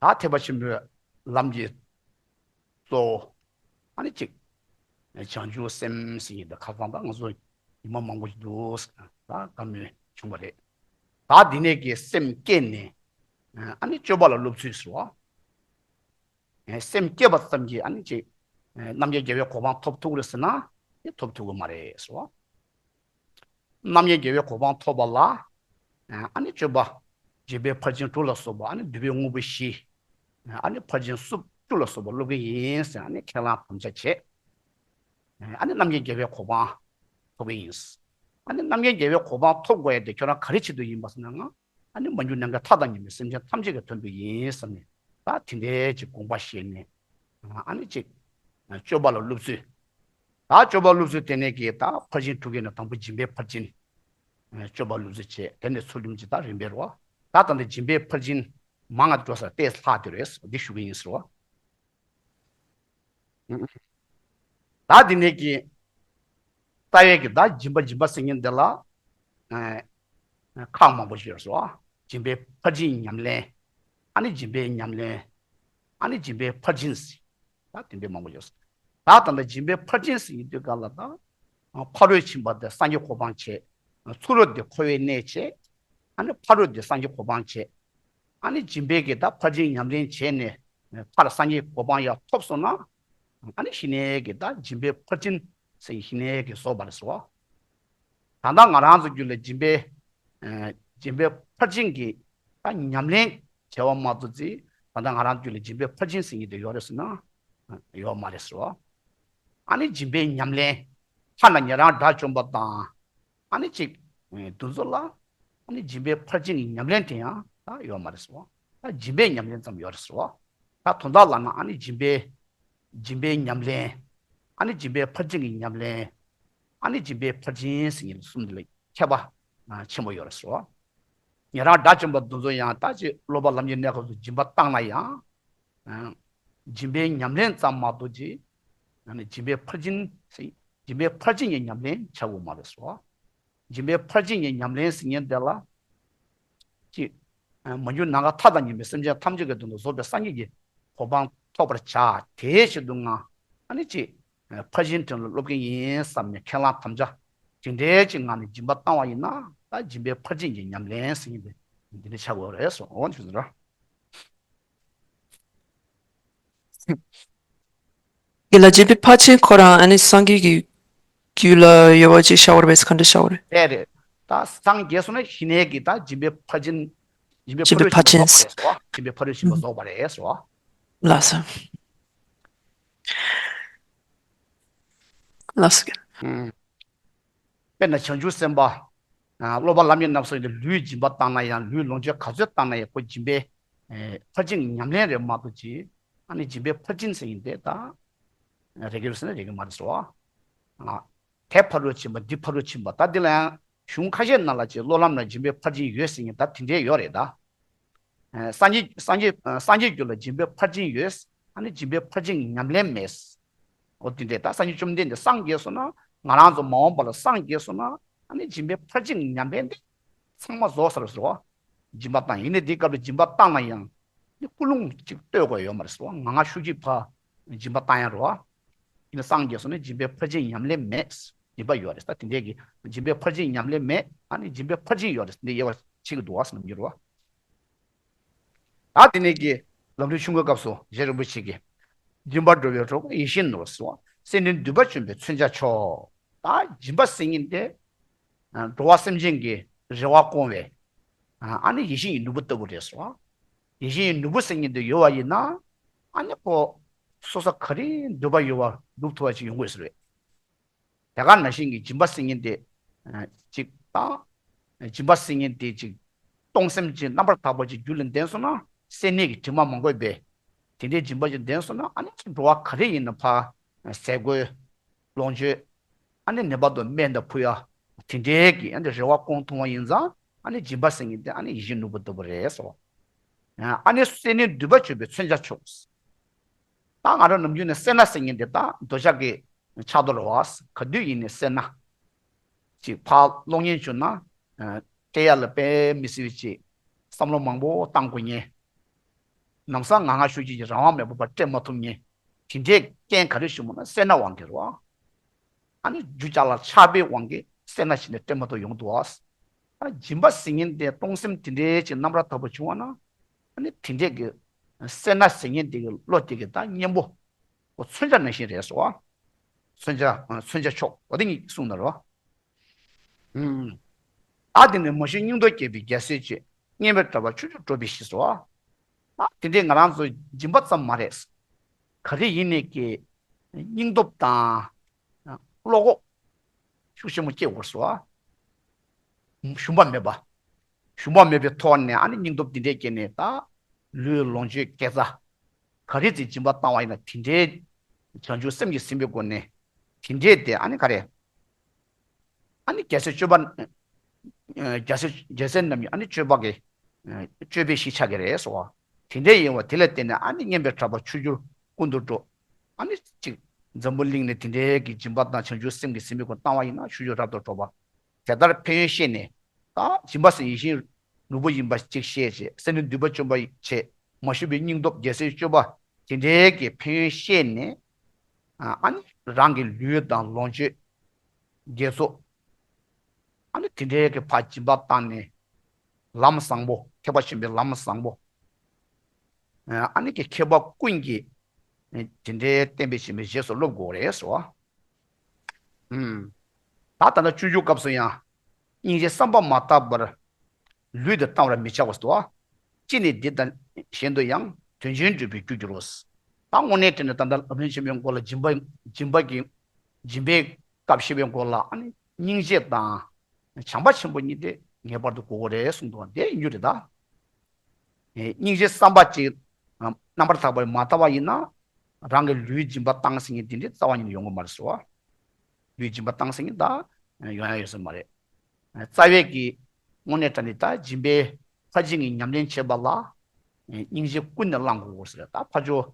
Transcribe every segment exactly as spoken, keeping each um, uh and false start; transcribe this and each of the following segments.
ད་ཐེག་པ་ཆེན་པོའི་ལམ་གྱི་གཙོ་བོ་ཨ་ནི་གཅིག་བྱང་ཆུབ་སེམས་ཟེར་ཡིན་ད་ཁ་སང་ད་ང་ཚོ་ཉི་མ་མང་པོ་ཞིག་འདུག་ད་བཀའ་མོལ་བྱུང་བ་རེད། ད་འདི་ནས་ཀྱི་སེམས་བསྐྱེད་ནས་ཨ་ནི་སྤྱོད་པ་ལ་སློབ་ཚུལ་ཟེར་བ། སེམས་བསྐྱེད་པ་ཙམ་གྱིས་ཨ་ནི་ཅིག་རྣམ་མཁྱེན་རྒྱལ་བའི་གོ་འཕང་ཐོབ་ཐུབ་ཀྱི་རེད་ཟེར་ན་དེ་ཐོབ་ཐུབ་ཀྱི་མ་རེད་ཟེར་བ། རྣམ་མཁྱེན་རྒྱལ་བའི་གོ་འཕང་ཐོབ་པ་ལ་ཨ་ནི་སྤྱོད་པ་སྦྱིན་པའི་ཕར་ཕྱིན་དྲུག་ལ་སོགས་པ་ཨ་ནི་འདུས་པའི་དངོས་པོ་བཞི་ཨ་ནི་ཕར་ཕྱིན་བཅུ་ལ་སོགས་པ་སློབ་ཀྱི་ཡིན་ཟེར་ཨ་ནི་ཁས་བླངས་དམ་བཅའ་བྱས། ཨ་ནི་རྣམ་མཁྱེན་རྒྱལ་བའི་གོ་འཕང་ཐོབ་ཀྱི་ཡིན། ཨ་ནི་རྣམ་མཁྱེན་རྒྱལ་བའི་གོ་འཕང་ཐོབ་དགོས་ཡ་དེ་ཁྱོད་རང་ག་རེ་བྱེད་དུ་ཡིན་པ་ཟེར་ན་ང་ཨ་ནི་མ་གྱུར་ནམ་མཁའི་མཐའ་དང་མཉམ་པའི་སེམས་ཅན་ཐམས་ཅད་ཀྱི་དོན་དུ་ཡིན་བསམ་ནས་ད་དེ་འདྲའི་ཅིག་དགོངས་པ་བཞེས་ནས་ཨ་ནི་ཅིག་སྤྱོད་པ་ལ་སློབ་ཚུལ། ད་སྤྱོད་པ་སློབ་ཚུལ་དེ་ནས་ཀྱི་ད་ཕར་ཕྱིན་དྲུག་གི་ནང་དང་པོ་སྦྱིན་པའི་ཕར་ཕྱིན། སྤྱོད་པ་སློབ་ཚུལ་བྱས་དེ་ནས་ཚུལ་ཁྲིམས་ཀྱི་ད་རིམ་པས་རོ། ད་ད་ལྟ་སྦྱིན་པའི་ཕར་ཕྱིན་མང་ང་འགྲོ་སར་ལྟས་ལྷག་དེ་རེད་འདི་ཞུ་གི་ཡིན་ཟེར་བ། ད་འདི་ནས་ཀྱི་རྩ་བའི་གི་ད་སྦྱིན་པ་སྦྱིན་པ་ཟེར་མཁན་འདི་ལ་ཁག་མང་པོ་ཞིག་ཡོད་སོ། སྦྱིན་པའི་ཕར་ཕྱིན་ཉམས་ལེན། ཨ་ནི་སྦྱིན་པའི་ཉམས་ལེན། ཨ་ནི་སྦྱིན་པའི་ཕར་ཕྱིན་ཟེར། ད་དེ་འདྲའི་མང་པོ་ཡོད་སོ། ད་ད་ལྟ་སྦྱིན་པའི་ཕར་ཕྱིན་ཟེར་ཡིན་དུས་ག་ལ་ད་ཕ་རོལ་ཕྱིན་པ་དེ་སངས་རྒྱས་གོ་འཕང་བྱས། ཚུ་རོལ་དེ་འཁོར་བའི་གནས་བྱས། ཨ་ནི་ཕ་རོལ་དེ་སངས་རྒྱས་གོ་འཕང་བྱས། ཨ་ནི་སྦྱིན་པའི་གི་ད་ཕར་ཕྱིན་ཉམས་ལེན་བྱས་ནས་མཐར་སངས་རྒྱས་གོ་འཕང་ཡང་ཐོབ་སོང་ན། ཨ་ནི་ཤི་ནས་གི་ད་སྦྱིན་པའི་ཕར་ཕྱིན་ཟེར་ཤི་ནས་གི་བཟོ་བ་རེད་ཟེར་བ། ད་ལྟ་ང་རང་ཚོ་རྒྱུད་ལ་སྦྱིན་པའི་སྦྱིན་པའི་ཕར་ཕྱིན་གི་ད་ཉམས་ལེན་བྱས་པ་མ་གཏོགས་ཅི་ད་ལྟ་ང་རང་རྒྱུད་ལ་སྦྱིན་པའི་ཕར་ཕྱིན་ཟེར་གྱི་དེ་ཡོད་རེད་ཟེར་ན་ཡོད་མ་རེད་ཟེར་བ། ཨ་ནི་སྦྱིན་པའི་ཉམས་ལེན་ཐ་ན་ཉན་རང་དགྲ་བཅོམ་པ་དང་། ཨ་ནི་གཅིག་དེ་ཚོ་ལ་ཨ་ནི་སྦྱིན་པའི་ཕར་ཕྱིན་གྱི་ཉམས་ལེན་དེ་ཡང་ད་ཡོད་མ་རེད་ཟེར་བ། ད་སྦྱིན་པའི་ཉམས་ལེན་ཙམ་ཡོད་རེད་ཟེར་བ། ད་དོན་དག་ལ་ན་ཨ་ནི་སྦྱིན་པའི་སྦྱིན་པའི་ཉམས་ལེན། ཨ་ནི་སྦྱིན་པའི་ཕར་ཕྱིན་གྱི་ཉམས་ལེན། ཨ་ནི་སྦྱིན་པའི་ཕར་ཕྱིན་ཟེར་མཁན་གསུམ་དེ་ལ་ཁྱད་པར་ཆེན་པོ་ཡོད་རེད་ཟེར་བ། ཉན་རང་དགྲ་བཅོམ་པ་དེ་ཚོ་ཡང་ད་ཅི་སློབ་པ་ལམ་གྱི་གནས་སྐབས་སུ་སྦྱིན་པ་བཏང་ན་ཡང་། སྦྱིན་པའི་ཉམས་ལེན་ཙམ་མ་གཏོགས་ཀྱི། སྦྱིན་པའི་ཕར་ཕྱིན། སྦྱིན་པའི་ཕར་ཕྱིན་གྱི་ཉམས་ལེན་བྱ་དགོས་མ་རེད་ཟེར་བ། སྦྱིན་པའི་ཕར་ཕྱིན་གྱི་ཉམས་ལེན་ཟེར་མཁན་དེ་ལ། ཅིག་མ་གྱུར་ནམ་མཁའ་མཐའ་དང་མཉམ་པའི་སེམས་ཅན་ཐམས་ཅད་ཀྱི་དོན་དུ་རྫོགས་པའི་སངས་རྒྱས་ཀྱི་གོ་འཕང་ཐོབ་པར་བྱ། དེའི་ཆེད་དུ་ང་ཨ་ནི་ཅིག་ཕར་ཕྱིན་དྲན་ལ་སློབ་ཀྱི་ཡིན་བསམ་ནས་ཁས་བླངས་དམ་བཅའ་དེ་འདྲའི་ཅིག་ངང་ནས་སྦྱིན་པ་བཏང་བ་ཡིན་ན་ད་སྦྱིན་པའི་ཕར་ཕྱིན་གྱི་ཉམས་ལེན་ཟེར་མཁན་དེ་འདི་འདྲ་ཆགས་དགོས་རེད་གསུངས་འོ་ཞུ་ཟེར། དེ་ལ་སྦྱིན་པའི་ཕར་ཕྱིན་ཁོ་རང་ཨ་ནི་སངས་རྒྱས་ཀྱི་རྒྱུད་ལ་ཡོད་པ་ཅིག་ཤར་བ་རེད་པས་ག་འདྲ་ཤར་བ་རེད། རེད་རེད། ད་སངས་རྒྱས་སོང་ན་ཤི་ནས་ཀྱི་ད་སྦྱིན་པའི་ཕར་ཕྱིན། སྦྱིན་པའི་སྦྱིན་པའི་ཕ་ཕར་ཕྱིན་རྫོགས་པ་རེད་ཟེར་བ། སྦྱིན་པའི་ཕ་རོལ་ཕྱིན་པ་རྫོགས་པ་རེད་ཟེར་བ། ལགས་སོ། ལགས་སོ། ཨུམ། དཔེར་ན་བྱང་ཆུབ་སེམས་དཔའ། ཨ་སློབ་པ་ལམ་གྱི་རྣམ་གསུམ་ཡིན་ཏེ་ལུས་སྦྱིན་པ་བཏང་ན་ཡང་ལུས་ལོངས་སྤྱོད་ག་ཚོད་བཏང་ན་ཡང་ཁོ་སྦྱིན་པའི་ཨེ་ཕར་ཕྱིན་ཉམས་ལེན་རེད་མ་གཏོགས་ཅི། ཨ་ནི་སྦྱིན་པའི་ཕར་ཕྱིན་ཟེར་ཡིན་ཏེ་ད། རེག་གི་རེད་ཟེར་ན་རེག་གི་མ་རེད་ཟེར་བ། ཨ། དེ་ཕ་རོལ་ཕྱིན་པ་འདི་ཕ་རོལ་ཕྱིན་པ་ད་འདི་ལ་ཡང་གཞུང་ཁ་ཤས་ནང་ལ་ཅིག་སློབ་ལམ་ལ་སྦྱིན་པའི་ཕར་ཕྱིན་ཡོད་ཟེར་མཁན་ད་དེ་འདྲའི་ཡོད་རེད་ད། ཨ་སངས་རྒྱས་སངས་རྒྱས་ཨ་སངས་རྒྱས་རྒྱུད་ལ་སྦྱིན་པའི་ཕར་ཕྱིན་ཡོད། ཨ་ནི་སྦྱིན་པའི་ཕར་ཕྱིན་ཉམས་ལེན་མེད། འོ་དེ་འདྲས་ད་སངས་རྒྱས་བཅོམ་ལྡན་འདས་སངས་རྒྱས་སོང་ན་ང་རང་ཚོ་མ་འོངས་པ་ལ་སངས་རྒྱས་སོང་ན་ཨ་ནི་སྦྱིན་པའི་ཕར་ཕྱིན་ཉམས་ལེན་དེ་ཚང་མ་རྫོགས་ཚར་ཟེར་བ། སྦྱིན་པ་བཏང་ཡིན་ནའི་དེའི་སྐབས་ལ་སྦྱིན་པ་བཏང་ན་ཡང་ནི་ཀུན་སློང་གཅིག་གཏོད་དགོས་ཡོད་མ་རེད་ཟེར་བ། ང་ང་ཤུགས་ཀྱིས་ཕར་སྦྱིན་པ་བཏང་ཡང་རེད་བ། ཡིན་ན་སངས་རྒྱས་སོང་ན་སྦྱིན་པའི་ཕར་ཕྱིན་ཉམས་ལེན་མེད། སྦྱིན་པ་ཡོད་རེད་ད་དེ་འདྲས་ཀྱི་སྦྱིན་པའི་ཕར་ཕྱིན་ཉམས་ལེན་མེད། ཨ་ནི་སྦྱིན་པའི་ཕར་ཕྱིན་ཡོད་རེད་འདི་དབྱེ་བ་ཕྱེ་གི་འདུག་བ་ཟེར་ནམ་རྒྱུན་རེད་བ། ད་དེ་ནས་ཀྱི་ལམ་རིམ་ཆུང་ངུའི་སྐབས་སུ་རྗེ་རིན་པོ་ཆེ་གིས། སྦྱིན་པ་འགྲོ་བའི་གྲོགས་ཡིད་བཞིན་ནོར་བུ། སེམས་ནི་འདུས་པ་བཅོམ་པའི་མཚོན་ཆ་མཆོག་ད་སྦྱིན་པ་ཟེར་མཁན་དེ། འགྲོ་བ་སེམས་ཅན་གྱི་རེ་བ་སྐོང་བའི། ཨ་ནི་ཡིད་བཞིན་གྱི་ནོར་བུ་ལྟ་བུ་རེད་ཟེར་བ། ཡིད་བཞིན་གྱི་ནོར་བུ་ཟེར་མཁན་དེ་ཡོད་པ་ཡིན་ན། ཨ་ནི་ཁོ། སོ་སོ་ག་རེ་འདོད་པ་ཡོད་པ་སྒྲུབ་ཐུབ་པ་ཅིག་ཡོང་དགོས་ཟེར་བས། དེ་ག་ནང་བཞིན་གྱི་སྦྱིན་པ་ཟེར་མཁན་དེ། ཨ་ཅིག་དང་། སྦྱིན་པ་ཟེར་མཁན་དེ་ཅིག་གཏོང་སེམས་ཀྱི་རྣམ་པར་དག་པ་ཅིག་རྒྱུད་ལ་ལྡན་སོང་ན་སེམས་ནད་ཀྱི་དྲི་མ་མང་པོ་སྦས། དེ་འདྲའི་སྦྱིན་པ་ཅིག་ལྡན་སོང་ན་ཨ་ནི་ཅིག་འགྲོ་བ་ག་རེ་ཡིན་ན་ཕར། ཟས་གོས། ལོངས་སྤྱོད། ཨ་ནི་ནད་པ་དང་སྨན་དང་ཕུལ་ཡ། དེ་འདྲའི་གི་ཨ་ནི་རེ་བ་སྐོང་ཐུབ་པ་ཡིན་ཙང་ཨ་ནི་སྦྱིན་པ་ཟེར་མཁན་དེ་ཨ་ནི་ཡིད་བཞིན་ནོར་བུ་ལྟ་བུ་རེད་ཟེར་བ། ཨ་ནི་སེམས་ནི་འདུས་པ་བཅོམ་པའི་མཚོན་ཆ་མཆོག་ད་ང་རང་ནམ་རྒྱུན་ནས་སེར་སྣ་ཟེར་མཁན་དེ་ད་འདོད་ཆགས་ཀྱི་ཆགས་རྡོ་རེད་བ། ག་དུས་ཡིན་ནའི་སེར་སྣ། ཅིག་ཕར་གློག་བརྙན་བྱུང་ན། སྤྲད་ཡ་ལ་དཔེ་མི་སྲིད་པའི་ཅིག་བསམ་བློ་མང་པོ་བཏང་དགོས་ཉེན། ལམ་སང་ང་ང་ཤུགས་ཀྱིས་རང་དབང་མེད་པར་སྤྲད་མ་ཐུབ་མཁན་དེ་འདྲའི་རྐྱེན་ག་རེ་བྱུང་བ་ན་སེར་སྣ་དབང་གིས་རེད་བ། ཨ་ནི་རྒྱུ་ཅག་ལ་ཆགས་པའི་དབང་གིས་སེར་སྣ་ཞིག་ནས་སྤྲད་མ་ཐུབ་ཡོང་འདུག་བ། ཨ་སྦྱིན་པ་ཟེར་མཁན་དེ་གཏོང་སེམས་དེ་འདྲའི་ཅིག་རྣམ་པར་དག་པ་བྱུང་བ་ན། ཨ་ནི་དེ་འདྲའི་གི་སེར་སྣ་ཟེར་མཁན་དེ་གི་བློ་དེ་གི་ད་གཉེན་པོ་ཁོ་མཚོན་ཆ་ནང་བཞིན་རེད་ཟེར་བ། མཚོན་ཆ་མཚོན་ཆ་མཆོག་འོ་དེ་གཉིས་གསུངས་ན་རོ། ཨ་དེ་ནས་མ་ཞུ་སྙིང་སྟོབས་བསྐྱེད་པའི་རྒྱལ་སྲས་ཀྱིས། སྙན་པའི་གྲགས་པ་ཆུ་སྐྱོར་སྒྲོག་པའི་གཞི་ཟེར་བ། ཨ་དེ་འདྲའི་ང་རང་ཚོ་སྦྱིན་པ་ཙམ་མ་རེད། ག་རེ་ཡིན་ནས་ཀྱི་སྙིང་སྟོབས་དང་བློ་ཁོག་ཤུགས་ཆེན་པོ་སྐྱེ་དགོས་སོ། ཞུམ་པ་མེད་པ། ཞུམ་པ་མེད་པའི་ཐོག་ནས་ཨ་ནི་སྙིང་སྟོབས་འདི་འདྲས་སྐྱེས་ནས་ད་ལུས་ལོངས་སྤྱོད་དགེ་རྩ་ག་རེ་ཅིག་སྦྱིན་པ་བཏང་བ་ཡིན་ན་དེ་འདྲའི་བྱང་ཆུབ་སེམས་ཀྱིས་ཟིན་པའི་སྒོ་ནས་དེ་འདྲས་དེ་ཨ་ནི་ག་རེ། ཨ་ནི་རྒྱལ་སྲས་སྤྱོད་པ། རྒྱལ་སྲས་རྒྱལ་སྲས་རྣམས་ཀྱི་ཨ་ནི་སྤྱོད་པ་གི་སྤྱོད་པའི་གཞི་ཆགས་ཀྱི་རེད་སོ། དེ་འདྲ་ཡིན་བ་དེ་ལ་བརྟེན་ནས་ཨ་ནི་སྙན་པའི་གྲགས་པ་ཆུ་སྐྱོར་ཀུན་ཏུ་སྒྲོག་ཨ་ནི་གཅིག་འཛམ་བུ་གླིང་ནས་དེ་འདྲའི་གི་སྦྱིན་པ་དང་བྱང་ཆུབ་སེམས་ཀྱི་ཟིན་པའི་སྒོ་བཏང་བ་ཡིན་ན་ཆུ་སྐྱོར་རབ་ཏུ་སྒྲོག་པ། དེ་ལྟར་ཕན་ཡོན་ཤེས་ནས། ད་སྦྱིན་པ་ཟེར་ཡིད་བཞིན་ནོར་བུ་ཡིན་པ་གཅིག་ཤེས་བྱས། སེམས་ནི་འདུན་པ་བཅོམ་པ་བྱས། མ་ཞུམ་པའི་སྙིང་སྟོབས་རྒྱལ་སྲས་སྤྱོད་པ་དེ་འདྲའི་གི་ཕན་ཡོན་ཤེས་ནས། ཨ་ནི་རང་གི་ལུས་དང་ལོངས་སྤྱོད། དགེ་ཚོགས། ཨ་ནི་དེ་འདྲའི་གི་ཕར་སྦྱིན་པ་བཏང་ནས། ལམ་བཟང་པོ་ཐེག་པ་ཆེན་པོའི་ལམ་བཟང་པོ། ཨ་ནི་གི་མཁས་པ་ཀུན་གྱིས་དེ་འདྲའི་བསྟན་པའི་ཆེན་པོའི་རྗེས་སུ་སློབ་དགོས་རེད་ཟེར་བ། ད་ད་ལྟ་སྤྱོད་འཇུག་སྐབས་སུ་ཡང་། སྙིང་རྗེ་བསམ་པ་མ་བཏང་བར། ལུས་འདི་གཏང་བར་མི་བྱ་བ་ཟེར་བ། ཅི་ནས་འདི་དང་གཞན་དུ་ཡང་དོན་ཆེན་སྒྲུབ་པའི་རྒྱུར་འགྱུར་རོ། ད་དངོས་གནས་དྲང་གནས་ད་ལྟ་ལམ་རིམ་ཆེན་མོའི་སྐོར་ལ་སྦྱིན་པ་སྦྱིན་པ་གི་སྦྱིན་པའི་སྐབས་བཤད་པའི་སྐོར་ལ་ཨ་ནི་སྙིང་རྗེ་དང་། བྱམས་པ་ཆེན་པོ་གཉིས་དེ་ངེས་པར་དུ་དགོས་ཀྱི་རེད་གསུངས་འདུག་དེ་ཡིན་རྒྱུ་རེད་ད། སྙིང་རྗེ་བསམ་པ་ཅིག་རྣམ་པར་དག་པ་མ་བཏང་བ་ཡིན་ན། རང་གི་ལུས་སྦྱིན་པ་བཏང་ཟེར་མཁན་དེ་འདྲའི་རྩ་བ་ཉིད་ནས་ཡོང་གི་མ་རེད་ཟེར་བ། ལུས་སྦྱིན་པ་བཏང་ཟེར་མཁན་ད་ཡོང་ཡ་ཡོད་ས་མ་རེད། རྩ་བའི་གི་དངོས་གནས་དྲང་གནས་ད་སྦྱིན་པའི་ཕར་ཕྱིན་གྱི་ཉམས་ལེན་བྱེད་པ་ལ་སྙིང་རྗེ་ཀུན་ནས་བླང་དགོས་ཟེར། ད་ཕར་ཕྱོགས་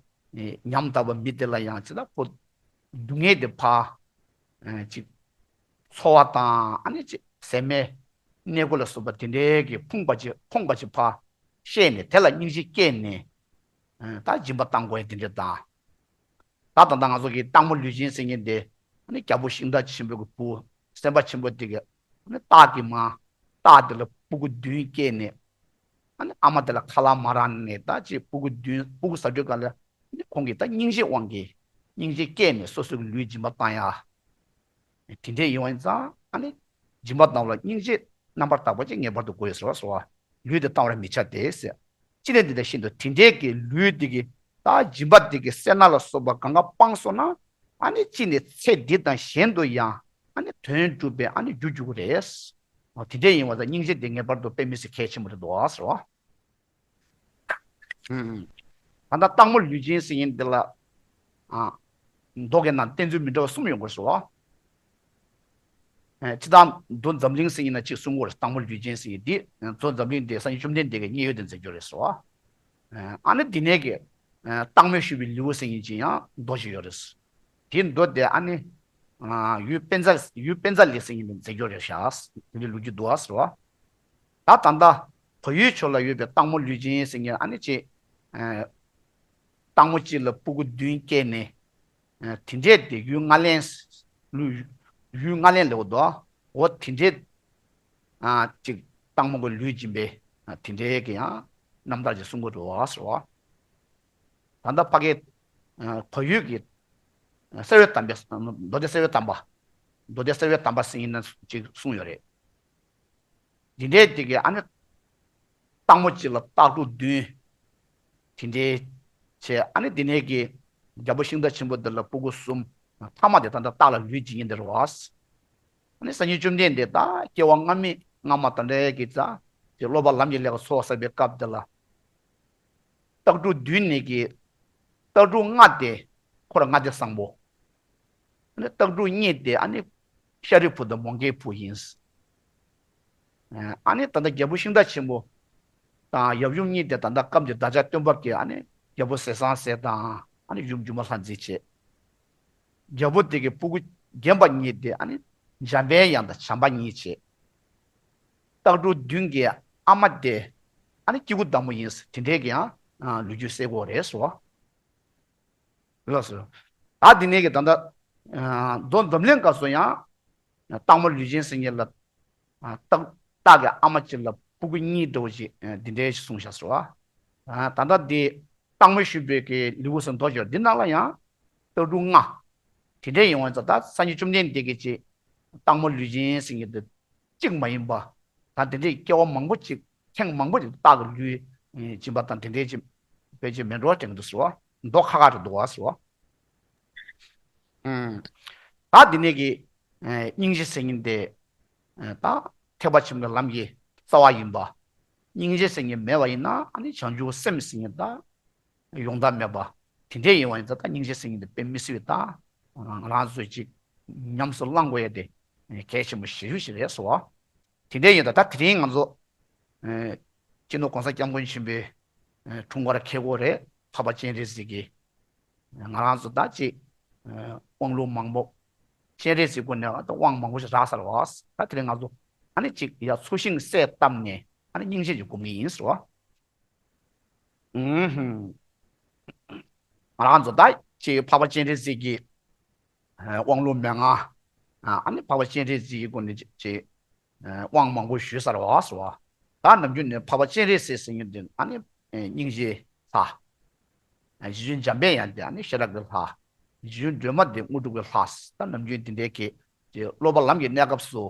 ཉམས་དག་པ་མི་དེ་ལ་ཡང་ཅི་ད་ཁོ་སྡུག་བསྔལ་དེ་ཕར་ཅིག་འཚོ་བ་དང་ཨ་ནི་ཅིག་ཟད་མེད་གནས་སྐོར་ལ་སོགས་པ་དེ་འདྲའི་གི་ཕོངས་པ་ཅིག་ཕོངས་པ་ཅིག་ཕར་ཤེས་ནས་དེ་ལ་སྙིང་རྗེ་སྐྱེས་ནས་ད་སྦྱིན་པ་བཏང་དགོས་ཡ་དེ་འདྲ་དང་། ད་ད་ལྟ་ང་ཚོ་གི་སྟག་མོ་ལུས་སྦྱིན་ཟེར་མཁན་དེ་ཨ་ནི་རྒྱལ་པོ་ཤིང་རྟ་ཆེན་པོ་གི་བུ་སེམས་དཔའ་ཆེན་པོ་དེ་གི་ཨ་ནི་སྟག་གི་མ་སྟག་དེ་ལ་སྤུ་གུ་བདུན་སྐྱེས་ནས། ཨ་ནི་ཨ་མ་དེ་ལ་ཁ་ལག་མ་རག་ནས་ད་ཅིག་སྤུ་གུ་བདུན་སྤུ་གུ་ཟ་དུས་ག་ལ་ཨ་ནི་ཁོང་གིས་ད་སྙིང་རྗེ་དབང་གིས་སྙིང་རྗེ་སྐྱེས་ནས་སོ་སོ་གི་ལུས་སྦྱིན་པ་བཏང་ཡ། དེ་འདྲས་ཡིན་པ་ཡིན་ཙང་ཨ་ནི་སྦྱིན་པ་བཏང་བ་ལ་སྙིང་རྗེ་རྣམ་པར་དག་པ་ཅིག་ངེས་པར་དུ་དགོས་ཡོད་ཟེར་བ་ཟེར་བ། ལུས་དེ་བཏང་བར་མི་བྱ་སྟེ་ཟེར། ཅི་ནས་འདི་ལྟར་ཤིན་ཏུ་དེ་འདྲའི་གི་ལུས་འདི་གི་ད་སྦྱིན་པ་འདི་གི་སེར་སྣ་ལ་སོགས་པ་གང་ག་སྤངས་སོང་ན། ཨ་ནི་ཅི་ནས་ཚེ་འདི་དང་གཞན་དུ་ཡང་ཨ་ནི་དོན་གྲུབ་པའི་ཨ་ནི་རྒྱུར་འགྱུར་གི་རེད། འོ་དེ་འདྲས་ཡིན་པ་ཙང་སྙིང་རྗེ་འདི་ངེས་པར་དུ་དཔེ་མི་སྲིད་གལ་ཆེན་པོ་རེད་འདུག་ཟེར་བ། ད་ལྟ་སྟག་མོ་ལུས་སྦྱིན་ཟེར་མཁན་འདི་ལ། ཨ། མདོ་གི་ནང་བསྟན་ཚུལ་མི་འདྲ་བ་གསུམ་ཡོང་གི་རེད་ཟེར་བ། ཨ། སྤྱིར་བཏང་མདོ་འཛམ་གླིང་ཟེར་མཁན་ན་གཅིག་གསུང་གི་རེད། སྟག་མོ་ལུས་སྦྱིན་ཟེར་མཁན་འདི་མདོ་འཛམ་གླིང་འདི་སངས་རྒྱས་བཅོམ་ལྡན་འདས་ཀྱི་མཉན་ཡོད་དུ་མཛད་རྒྱུ་རེད་ཟེར་བ། ཨ་ནི་འདི་ནས་ཀྱི། ཨ། སྟག་མོས་ཞུས་པའི་ལེའུ་ཟེར་མཁན་ཅིག་ཡང་མདོ་ཞིག་ཡོད་རེད། དེའི་མདོ་དེ་ཨ་ནི། ཨ། ཡུལ་པཉྩ་ཡུལ་པཉྩ་ལི་ཟེར་མཁན་དུ་མཛད་རྒྱུ་རེད་ཤག་དེ་འདྲའི་ལོ་རྒྱུས་འདུག་ཨ་ཟེར་བ། ད་ད་ལྟ་བལ་ཡུལ་ཕྱོགས་ལ་ཡོད་པའི་སྟག་མོ་ལུས་སྦྱིན་ཟེར་མཁན་ཨ་ནི་ཅིག་ཨ། སྟག་མོ་གཅིག་ལ་སྤུ་གུ་བདུན་སྐྱེས་ནས། ཨ། དེ་འདྲས་དེ་ཡུལ་ལྔ་ལེན། ལུས། ཡུལ་ལྔ་ལེན་ལེའུ་འདུག་འོ་དེ་འདྲས། ཨ། ཅིག་སྟག་མོ་གི་ལུས་སྦྱིན་པའི། ཨ། དེ་འདྲས་ཀྱི་ཡང་རྣམ་ཐར་ཅིག་གསུང་གི་འདུག་ཟེར་བ། ད་ལྟ་ཕ་གི། ཨ། བལ་ཡུལ་གྱི། ཨ། གསེར་འོད་དམ་པའི། མདོ་སྡེ་གསེར་འོད་དམ་པ། མདོ་སྡེ་གསེར་འོད་དམ་པ་ཟེར་མཁན་ན་ཅིག་གསུངས་ཡོད་རེད། འདི་འདྲའི་དེ་གི་ཨ་ནི། སྟག་མོ་གཅིག་ལ་སྟག་ཕྲུག་བདུན། དེ་འདྲའི་བྱས་ཨ་ནི་འདི་ནས་ཀྱི་རྒྱལ་པོ་ཤིང་རྟ་ཆེན་པོ་འདི་ལ་སྤུ་གུ་གསུམ། ཐ་མ་དེ་ད་ལྟ་སྟག་ལ་ལུས་སྦྱིན་མཁན་འདི་རེད་བ། ཨ་ནི་སངས་རྒྱས་བཅོམ་ལྡན་འདས་ད་སྐྱེ་བ་སྔ་མའི་སྔ་མ་དང་འདྲ་གི་ཙ། དེ་སློབ་པ་ལམ་གྱི་ལས་ཀ་ཚོགས་བསགས་པའི་སྐབས་འདི་ལ། སྟག་ཕྲུག་བདུན་ནས་ཀྱི། སྟག་ཕྲུག་ལྔ་དེ་འཁོར་ལྔ་སྡེ་བཟང་པོ། ཨ་ནི་སྟག་ཕྲུག་གཉིས་དེ་ཨ་ནི་ཤཱ་རིའི་བུ་དང་མོའུ་འགལ་བུ་ཡིན། ཨ་ནི་ད་ལྟ་རྒྱལ་པོ་ཤིང་རྟ་ཆེན་པོ་དང་ཡབ་ཡུམ་གཉིས་དེ་ད་ལྟ་སྐབས་འདིར་བདག་ཅག་སྟོན་པ་གིས་ཨ་ནི་རྒྱལ་པོ་ཟས་གཙང་སྲས་དང་ཨ་ནི་ཡུམ་སྒྱུ་མ་ལྷ་མཛེས་བྱས། རྒྱལ་པོ་དེ་གི་སྤུ་གུ་རྒན་པ་གཉིས་དེ་ཨ་ནི་འཇམ་པའི་དབྱངས་དང་བྱམས་པ་གཉིས་བྱས། སྟག་ཕྲུག་བདུན་གྱི་ཨ་མ་དེ་ཨ་ནི་སྐྱེ་དགུ་བདག་མོ་ཡིན། དེ་འདྲའི་གི་ཡང་ ལུས་རྒྱུད་སེལ་དགོས་རེད་ཟེར་བ། ལགས་སོ། ད་འདི་ནས་ཀྱི་ད་ལྟ་མདོ་འཛམ་གླིང་སྐབས་སུ་ཡང་སྟག་མོ་ལུས་ཅན་ཟེར་མཁན་ལ། སྟག་སྟག་གི་ཨ་མ་གཅིག་ལ་ཕྲུ་གུ་གཉིས་འདྲ་བོ་ཅིག་འདི་འདྲའི་གསུངས་བཞག་ཟེར་བ། ད་ལྟ་འདི་སྟག་མོ་ཤུ་པའི་གི་ལེའུ་ཟེར་མདོ་ཅིག་ཡོད། འདི་ནང་ལ་ཡང་སྟག་ཕྲུག་ལྔ། དེ་འདྲའི་ཡོང་བ་ཙང་ད་སངས་རྒྱས་བཅོམ་ལྡན་འདས་ཀྱིས་ཅིག་སྟག་མོ་ལུས་ཅན་ཟེར་མཁན་དེ་གཅིག་མ་ཡིན་པ། ད་དེ་འདྲའི་སྐྱེ་བ་མང་པོ་ཅིག་ཐེངས་མང་པོ་ཅིག་སྟག་གི་ལུས་སྦྱིན་པ་དང་དེ་འདྲའི་ཅིག་བེད་སྤྱོད་མེད་འགྲོ་དྲན་གྱི་འདུག་ཟེར་བ། མདོ་ཁ་ཁ་རེད་འདུག་བ་ཟེར་བ། ད་འདི་ནས་ཀྱི་སྙིང་རྗེ་ཟེར་མཁན་དེ་ད་ཐེག་པ་ཆེན་པོའི་ལམ་གྱི་རྩ་བ་ཡིན་པ། སྙིང་རྗེ་ཟེར་མཁན་མེད་པ་ཡིན་ན་ཨ་ནི་བྱང་ཆུབ་སེམས་ཟེར་མཁན་ད་ཡོང་ཐབས་མེད་པ། དེ་འདྲའི་ཡིན་པ་ཡིན་ཙང་ད་སྙིང་རྗེ་ཟེར་མཁན་དེ་དཔེ་མི་སྲིད་པའི་ད་ང་རང་ཚོས་ཅིག་ཉམས་སུ་བླང་དགོས་ཡ་དེ་གལ་ཆེན་པོ་ཞེ་པོ་ཞིག་རེད་ཟེར་བ། དེ་འདྲའི་ཡིན་ད་ད་དེ་རིང་ང་ཚོ་སྤྱི་ནོར་༸གོང་ས་༸སྐྱབས་མགོན་ཆེན་པོའི་འཁྲུངས་སྐར་འཁེལ་སྐོར་རེད། འཕགས་པ་སྤྱན་རས་གཟིགས་ཀྱི་ང་རང་ཚོ་ད་ཅིག་དབང་ལུང་མང་པོ། སྤྱན་རས་གཟིགས་སྐོར་ནས་ད་དབང་མང་པོ་ཞིག་རག་ཚར་བ། ད་དེ་རིང་ང་ཚོ་ཨ་ནི་ཅིག་ཡ་ཚོགས་ཞིང་གསལ་བཏབ་ནས་ཨ་ནི་སྙིང་རྗེ་ཅིག་སྒོམ་གྱི་ཡིན་ཟེར་བ། ང་རང་ཚོ་ད་ཅིག་འཕགས་པ་སྤྱན་རས་གཟིགས་ཀྱི་དབང་ལུང་མན་ངག་ཨ་ནི་འཕགས་པ་སྤྱན་རས་གཟིགས་ཀྱི་སྐོར་ནས་ཅིག་དབང་མང་པོ་ཞུས་ཚར་བ་ཟེར་བ། ད་ནམ་རྒྱུན་ནས་འཕགས་པ་སྤྱན་རས་གཟིགས་ཟེར་མཁན་དེ་ཨ་ནི་སྙིང་རྗེའི་ལྷ། རྗེ་བཙུན་འཇམ་པའི་དབྱངས་དེ་ཨ་ནི་ཤེས་རབ་ཀྱི་ལྷ། རྗེ་བཙུན་སྒྲོལ་མ་དེ་དངོས་གྲུབ་ཀྱི་ལྷ། ད་ནམ་རྒྱུན་དེ་འདྲའི་གི་ཅིག་སློབ་པ་ལམ་གྱི་གནས་སྐབས་སུ་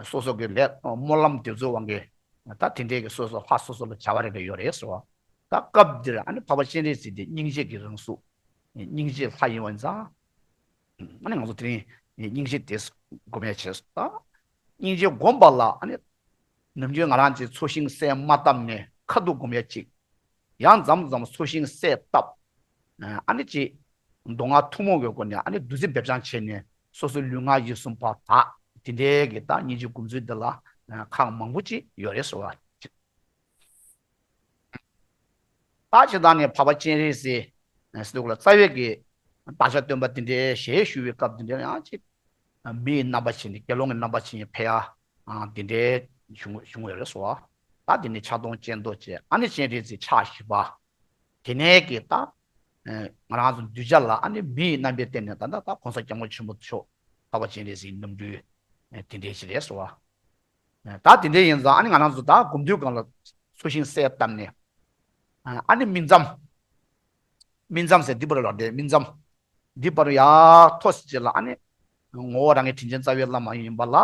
སོ་སོ་གི་ལས་སྨོན་ལམ་དེ་ཚོའི་དབང་གིས་ད་དེ་འདྲའི་གི་སོ་སོ་ལྷ་སོ་སོ་ལ་བྱ་བ་རེ་རེ་ཡོད་རེད་ཟེར་བ། ད་སྐབས་འདིར་ཨ་ནི་འཕགས་པ་སྤྱན་རས་གཟིགས་དེ་སྙིང་རྗེ་གི་རང་གཟུགས། སྙིང་རྗེའི་ལྷ་ཡིན་པ་ཡིན་ཙང་། ཨ་ནི་ང་ཚོ་དེ་རིང་སྙིང་རྗེ་དེ་སྒོམ་ཡ་བྱས་སོ། ད་སྙིང་རྗེ་སྒོམ་པ་ལ་ཨ་ནི་ནམ་རྒྱུན་ང་རང་ཚོས་ཚོགས་ཞིང་གསལ་མ་བཏབ་ནས་ཁ་ཐུག་སྒོམ་ཡ་གཅིག་ཡང་མཚམས་མཚམས་ཚོགས་ཞིང་གསལ་བཏབ། ཨ་ནི་ཅིག་མདོ་སྔགས་ཐུན་མོང་གི་སྒོ་ནས་ཨ་ནི་བདུད་རྩི་འབེབས་སྦྱང་བྱས་ནས་སོ་སོའི་ལུས་ངག་ཡིད་གསུམ་ཕར་དག་དེ་འདྲའི་གི་ད་སྙིང་རྗེ་སྒོམ་ཚུལ་འདི་ལ་ཁག་མང་པོ་ཅིག་ཡོད་རེད་ཟེར་བ། ད་ཇི་ལྟར་ནས་འཕགས་པ་སྤྱན་རས་གཟིགས་ཟེར་དུས་ལ་རྩ་བའི་གི་བདག་ཅག་སྟོན་པ་དེ་འདྲའི་ཞལ་བཞུགས་པའི་སྐབས་དེ་འདྲའི་ཡང་ཅིག་མི་ཡི་རྣམ་པ་ཅན་དེ་དགེ་སློང་གི་རྣམ་པ་ཅན་ཕེབས་ཡ་དེ་འདྲའི་བྱུང་བྱུང་ཡོད་རེད་ཟེར་བ། ད་དེ་ནས་ཕྱག་སྟོང་སྤྱན་སྟོང་བྱས། ཨ་ནི་སྤྱན་རས་གཟིགས་ཕྱག་བཞི་པ། དེ་ནས་ཀྱི་ད་ང་རང་ཚོ་གདུལ་བྱ་ལ་ཨ་ནི་མི་ཡི་རྣམ་པའི་སྟེང་ནས་ད་ལྟ་ད་གོང་ས་སྐྱབས་མགོན་ཆེན་པོ་མཆོག་འཕགས་པ་སྤྱན་རས་གཟིགས་རྣམ་སྤྲུལ་དེ་འདྲའི་ཞིག་རེད་ཟེར་བ། ད་དེ་འདྲའི་ཡིན་ཙང་ཨ་ནི་ང་རང་ཚོ་ད་སྒོམ་དུས་སྒང་ལ་ཚོགས་ཞིང་གསལ་བཏབ་ནས། ཨ་ནི་སྨིན་མཚམས། སྨིན་མཚམས་ཟེར་འདི་པར་ལ་དེ་སྨིན་མཚམས། འདི་པར་ཡར་མཐོ་ཟེར་ཅིག་ལ་ཨ་ནི་ངོ་བོ་རང་གི་དྲིན་ཅན་རྩ་བའི་བླ་མ་ཡིན་པ་ལ།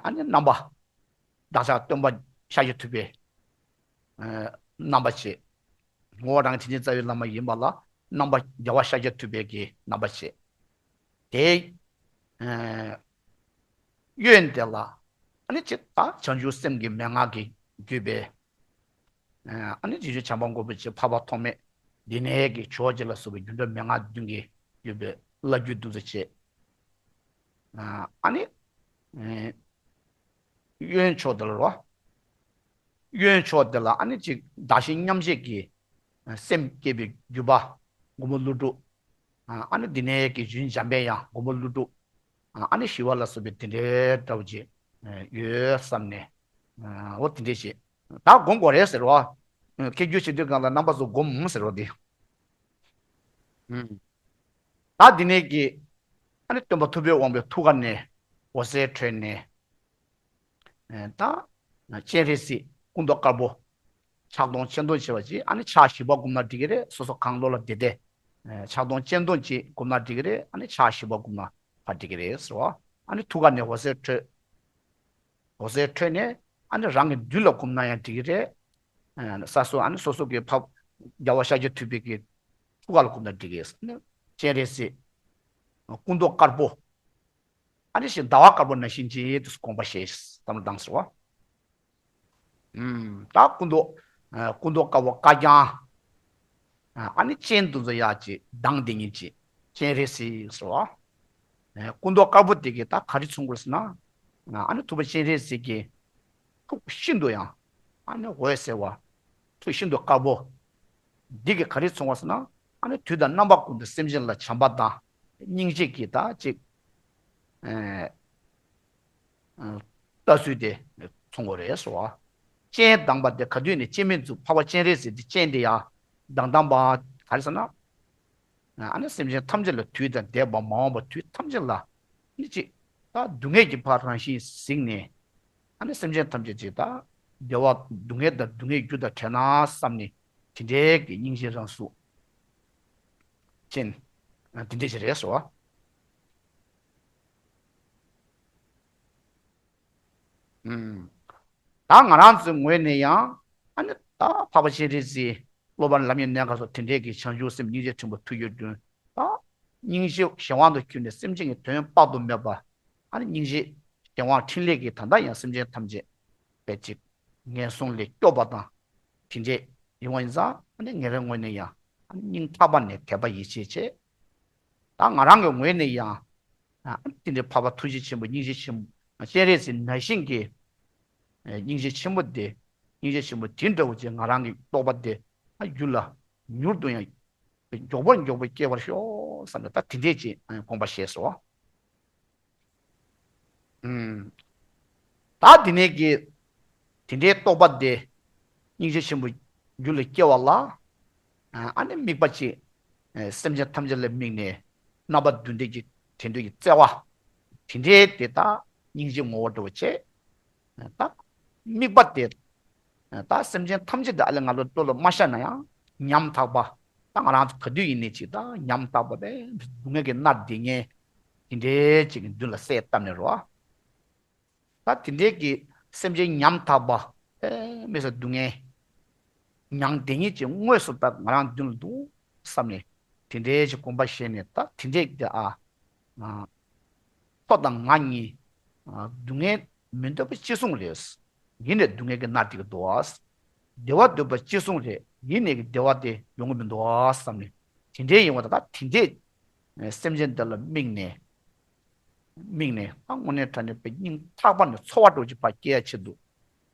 ཨ་ནི་རྣམ་པ། བདག་ཅག་སྟོན་པ་ཤཱཀྱ་ཐུབ་པའི་རྣམ་པ་བྱས། ངོ་བོ་རང་གི་དྲིན་ཅན་རྩ་བའི་བླ་མ་ཡིན་པ་ལ་རྣམ་པ་རྒྱལ་བ་ཤཱཀྱ་ཐུབ་པའི་གི་རྣམ་པ་བྱས། དེ་གཡོན་དེ་ལ་ཨ་ནི་ཅིག་ད་བྱང་ཆུབ་སེམས་ཀྱི་མན་ངག་གིས་བརྒྱུད་པའི་ཨ་ནི་རྗེ་བཙུན་བྱམས་པ་མགོན་པོ་ཆེ་འཕགས་པ་ཐོགས་མེད་འདི་ནས་ཀྱི་ཇོ་བོ་རྗེ་ལ་སོགས་པའི་སྒྱུ་འཕྲུལ་མན་ངག་བདུན་གྱིས་བརྒྱུད་པའི་བླ་བརྒྱུད་བདུད་རྩི་བྱས། ཨ་ནི་གཡོན་ཕྱོགས་དེ་ལ་རོ། གཡོན་ཕྱོགས་དེ་ལ་ཨ་ནི་ཅིག་བདག་གཞན་མཉམ་བརྗེ་གི་སེམས་བསྐྱེད་པའི་བརྒྱུད་པ་མགོན་པོ་ཀླུ་སྒྲུབ། ཨ་ནི་འདི་ནས་ཀྱི་རྗེ་བཙུན་འཇམ་པའི་དབྱངས་མགོན་པོ་ཀླུ་སྒྲུབ། ཨ་ནི་ཞི་བ་ལ་སོགས་པའི་དེ་འདྲའི་འདྲ་བོ་ཅིག་ཡོད་བསམ་ནས། འོ་དེ་འདྲའི་ཞིག་ད་སྒོམ་དགོས་རེད་ཟེར་བ། ཁྱེད་རྒྱུད་བྱེད་དུས་སྒང་ལ་རྣམ་པ་ཚོ་སྒོམ་ཟེར་བ་དེ། ད་འདི་ནས་ཀྱི་ཨ་ནི་སྟོན་པ་ཐུབ་པའི་དབང་པོའི་ཐུགས་ཀ་ནས་འོད་ཟེར་འཕྲོས་ནས། ད་སྤྱན་རས་གཟིགས་སྐུ་མདོག་དཀར་པོ། ཕྱག་སྟོང་སྤྱན་སྟོང་བྱེད་པ་ཅིག་ཨ་ནི་ཕྱག་བཞི་པ་བསྒོམ་ན་འགྲིག་གི་རེད། སོ་སོ་གང་བློ་ལ་བདེ་བདེ། ཕྱག་སྟོང་སྤྱན་སྟོང་ཅིག་བསྒོམ་ན་འགྲིག་གི་རེད། ཨ་ནི་ཕྱག་བཞི་པ་བསྒོམ་ན་ཕར་འགྲིག་གི་རེད་ཟེར་བ། ཨ་ནི་ཐུགས་ཀ་ནས་འོད་ཟེར་འཕྲོས། འོད་ཟེར་འཕྲོས་ནས་ཨ་ནི་རང་གི་མདུན་ལ་བསྒོམ་ན་ཡང་འགྲིག་གི་རེད། ས་སོ་ཨ་ནི་སོ་སོ་གི་ཕ་རྒྱལ་བ་ཤཱཀྱ་ཐུབ་པའི་གི་ཐུགས་ཀ་ལ་བསྒོམ་ན་འགྲིག་གི་རེད། ཨ་ནི་སྤྱན་རས་གཟིགས་སྐུ་མདོག་དཀར་པོ། ཨ་ནི་ཞིག་ཟླ་བ་དཀར་པོ་ནང་བཞིན་གྱི་དུས་སུ་དགོངས་པ་བཞེས་བསམ་བློ་བཏང་ཟེར་བ། ད་སྐུ་མདོག་སྐུ་མདོག་དཀར་པོ་དཀར་རྐྱང་། ཨ་ནི་སྤྱན་དུ་ཚོ་ཡག་ཅིག་མདངས་ལྡན་ཉིད་ཅིག་སྤྱན་རས་གཟིགས་ཟེར་བ། སྐུ་མདོག་དཀར་པོ་དེ་གིས་ད་ག་རེ་མཚོན་དགོས་ཟེར་ན། ཨ་ནི་ཐུབ་པ་སྤྱན་རས་གཟིགས་ཀྱི་ཐུགས་ཤིན་ཏུ་ཡང་ཨ་ནི་འོད་གསལ་བ། ཐུགས་ཤིན་ཏུ་དཀར་པོ། འདི་གིས་ག་རེ་མཚོན་པ་ཟེར་ན། ཨ་ནི་དུས་དང་རྣམ་པ་ཀུན་ཏུ་སེམས་ཅན་ལ་བྱམས་པ་དང་སྙིང་རྗེ་གི་ད་ཅིག་ལྟ་ཚུལ་དེ་མཚོན་དགོས་རེད་ཟེར་བ། སྤྱན་དང་པོ་དེ་ག་དུས་ནས་སྤྱན་མི་མཛུབ། འཕགས་པ་སྤྱན་རས་གཟིགས་དེ་སྤྱན་དེ་ཡང་དང་དང་པོ་ག་རེ་ཟེར་ན། ཨ་ནི་སེམས་ཅན་ཐམས་ཅད་ལ་དུས་དང་འདས་པ་མ་འོངས་པ་དུས་ཐམས་ཅད་ལ་ནི་ཅིག་ད་སྡུག་བསྔལ་གྱི་ཕར་རང་བཞིན་གཟིགས་ནས། ཨ་ནི་སེམས་ཅན་ཐམས་ཅད་ཅིག་ད་བདེ་བ་སྡུག་བསྔལ་དང་སྡུག་བསྔལ་རྒྱུ་དང་བྲལ་ན་བསམ་ནས་དེ་འདྲའི་གི་སྙིང་རྗེ་རང་གཟུགས་ཅན། དེ་འདྲ་ཞིག་རེད་སོ། ཨུམ། ད་ང་རང་ཚོའི་ངོས་ནས་ཡང་ཨ་ནི་ད་འཕགས་པ་སྤྱན་རས་གཟིགས། སློབ་དཔོན་ལམ་ཡིན་གནས་སྐབས་སུ་དེ་འདྲའི་གི་བྱང་ཆུབ་སེམས་སྙིང་རྗེ་ཆེན་པོ་ཐུགས་རྒྱུད་འདུན། ད་སྙིང་རྗེ་གཞན་དབང་དུ་གྱུར་ནས་སེམས་ཅན་གྱི་དོན་དཔག་ཏུ་མེད་པ། ཨ་ནི་སྙིང་རྗེ་གཞན་དབང་འཕྲིན་ལས་ཀྱིས་ད་ལྟ་ཡང་སེམས་ཅན་ཐམས་ཅད་པའི་ཅིག་ངན་སོང་ལས་སྐྱོབ་པ་དང་དེ་འདྲས་ཡོང་བ་ཡིན་ཙང་། ཨ་ནི་ངེད་རང་ངོས་ནས་ཡང་ཨ་ནི་སྙིང་ཐག་པ་ནས་དད་པ་ཡིད་ཆེས་བྱེད། ད་ང་རང་གི་ངོས་ནས་ཡང་ཨ་ནི་དེ་འདྲའི་འཕགས་པ་ཐུགས་རྗེ་ཆེན་པོ་སྙིང་རྗེ་ཆེན་པོ་སྤྱན་རས་གཟིགས་ནང་བཞིན་གྱི་སྙིང་རྗེ་ཆེན་པོ་དེ། སྙིང་རྗེ་ཆེན་པོ་དེ་འདྲ་བོ་ཅིག་ང་རང་གི་རྟོགས་པ་དེ་ཨ་རྒྱུད་ལ་མྱུར་དུ་ཡང་མགྱོགས་པོར་མགྱོགས་པོར་སྐྱེ་བར་ཤོག་བསམ་ནས་ད་དེ་འདྲས་ཅིག་དགོངས་པ་བཞེས་སོ། ཨུམ། ད་དེ་ནས་ཀྱི་དེ་འདྲའི་རྟོགས་པ་དེ་སྙིང་རྗེ་ཆེན་པོ་རྒྱུད་ལ་སྐྱེ་བ་ལ། ཨ་ནི་དམིགས་པ་ཅིག་སེམས་ཅན་ཐམས་ཅད་ལ་དམིགས་ནས་རྣམ་པ་བདུན་ལྡན་གྱི་དེ་འདྲ་གི་བརྩེ་བ་དེ་འདྲའི་དེ་ད་སྙིང་རྗེ་ངོ་བོ་འདྲ་བོ་བྱས། ད་དམིགས་པ་དེ། ད་སེམས་ཅན་ཐམས་ཅད་དེ་ཨ་ལས་ང་ལོ་བློ་ལ་མ་ཤར་ན་ཡང་ཉམ་ཐག་པ། ད་ང་རང་ཚོ་ག་དུས་ཡིན་ནའི་ཅིག་ད་ཉམ་ཐག་པ་དེ་སྡུག་བསྔལ་གྱི་མནར་བསྡད་མཁན་དེ་འདྲའི་ཅིག་གི་མདུན་ལ་གསལ་བཏབ་ནས་རོ། ད་དེ་འདྲའི་གི་སེམས་ཅན་ཉམ་ཐག་པ་དཔེ་མི་སྲིད་སྡུག་བསྔལ་མྱང་བསྡད་མཁན་ཅིག་དངོས་སུ་ད་ང་རང་མདུན་ལ་འདུག་བསམ་ནས་དེ་འདྲའི་ཅིག་དགོངས་པ་བཞེས་ནས། ད་དེ་འདྲའི་གི་ཨ། ཁྱོད་དང་ང་གཉིས་སྡུག་བསྔལ་མི་འདོད་པ་གཅིག་མཚུངས་རེད། ཡིན་ནའི་སྡུག་བསྔལ་གྱི་མནར་བསྡད་ཀྱི་འདུག་བ། བདེ་བ་འདོད་པ་གཅིག་མཚུངས་རེད། ཡིན་ནའི་བདེ་བ་དེ་ཡོང་གི་མི་འདུག་བསམ་ནས་དེ་འདྲའི་ཡིན་པ་ད་ད་དེ་འདྲའི་སེམས་ཅན་དེ་ལ་དམིགས་ནས་དམིགས་ནས་ད་དངོས་གནས་དྲང་གནས་པའི་སྙིང་ཐག་པ་ནས་ཚོར་བ་འདྲ་བོ་ཅིག་ཕར་སྐྱེ་ཡ་ཆེད་དུ་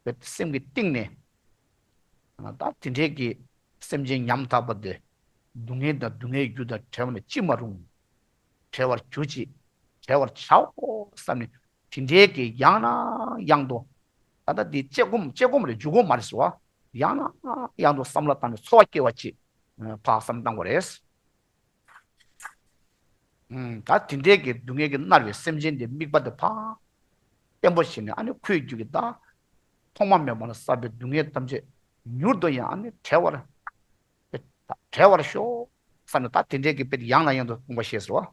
པའི་སེམས་ཀྱི་གཏིང་ནས། ད་དེ་འདྲའི་གི་སེམས་ཅན་ཉམ་ཐག་པ་དེ་སྡུག་བསྔལ་དང་སྡུག་བསྔལ་རྒྱུ་དང་བྲལ་བ་ནས་ཅི་མ་རུང་། བྲལ་བར་གྱུར་ཅིག་བྲལ་བར་བྱའོ་བསམ་ནས་དེ་འདྲའི་གི་ཡང་ནས་ཡང་དུ། ད་ལྟ་འདི་དཔྱད་སྒོམ་དཔྱད་སྒོམ་རེད། འཇུག་སྒོམ་མ་རེད་ཟེར་བ། ཡང་ནས་ཡང་དུ་བསམ་བློ་བཏང་ནས་ཚོར་བ་སྐྱེ་བ་ཅིག་ཕར་བསམ་བཏང་དགོས་རེད། ད་དེ་འདྲའི་གི་སྡུག་བསྔལ་གྱིས་མནར་བའི་སེམས་ཅན་དེ་དམིགས་པ་དེ་ཕར་བརྟན་པོ་བྱས་ནས། ཨ་ནི་ཁོའི་རྒྱུད་ཀྱི་ད་ཐོག་མ་མེད་པ་ནས་བསགས་པའི་སྡུག་བསྔལ་ཐམས་ཅད་མྱུར་དུ་ཡང་ཨ་ནི་བྲལ་བར་བྲལ་བར་ཤོག་བསམ་ནས། ད་དེ་འདྲའི་གི་དཔེ་ཡང་ནས་ཡང་དུ་དགོངས་པ་བཞེས་སོ།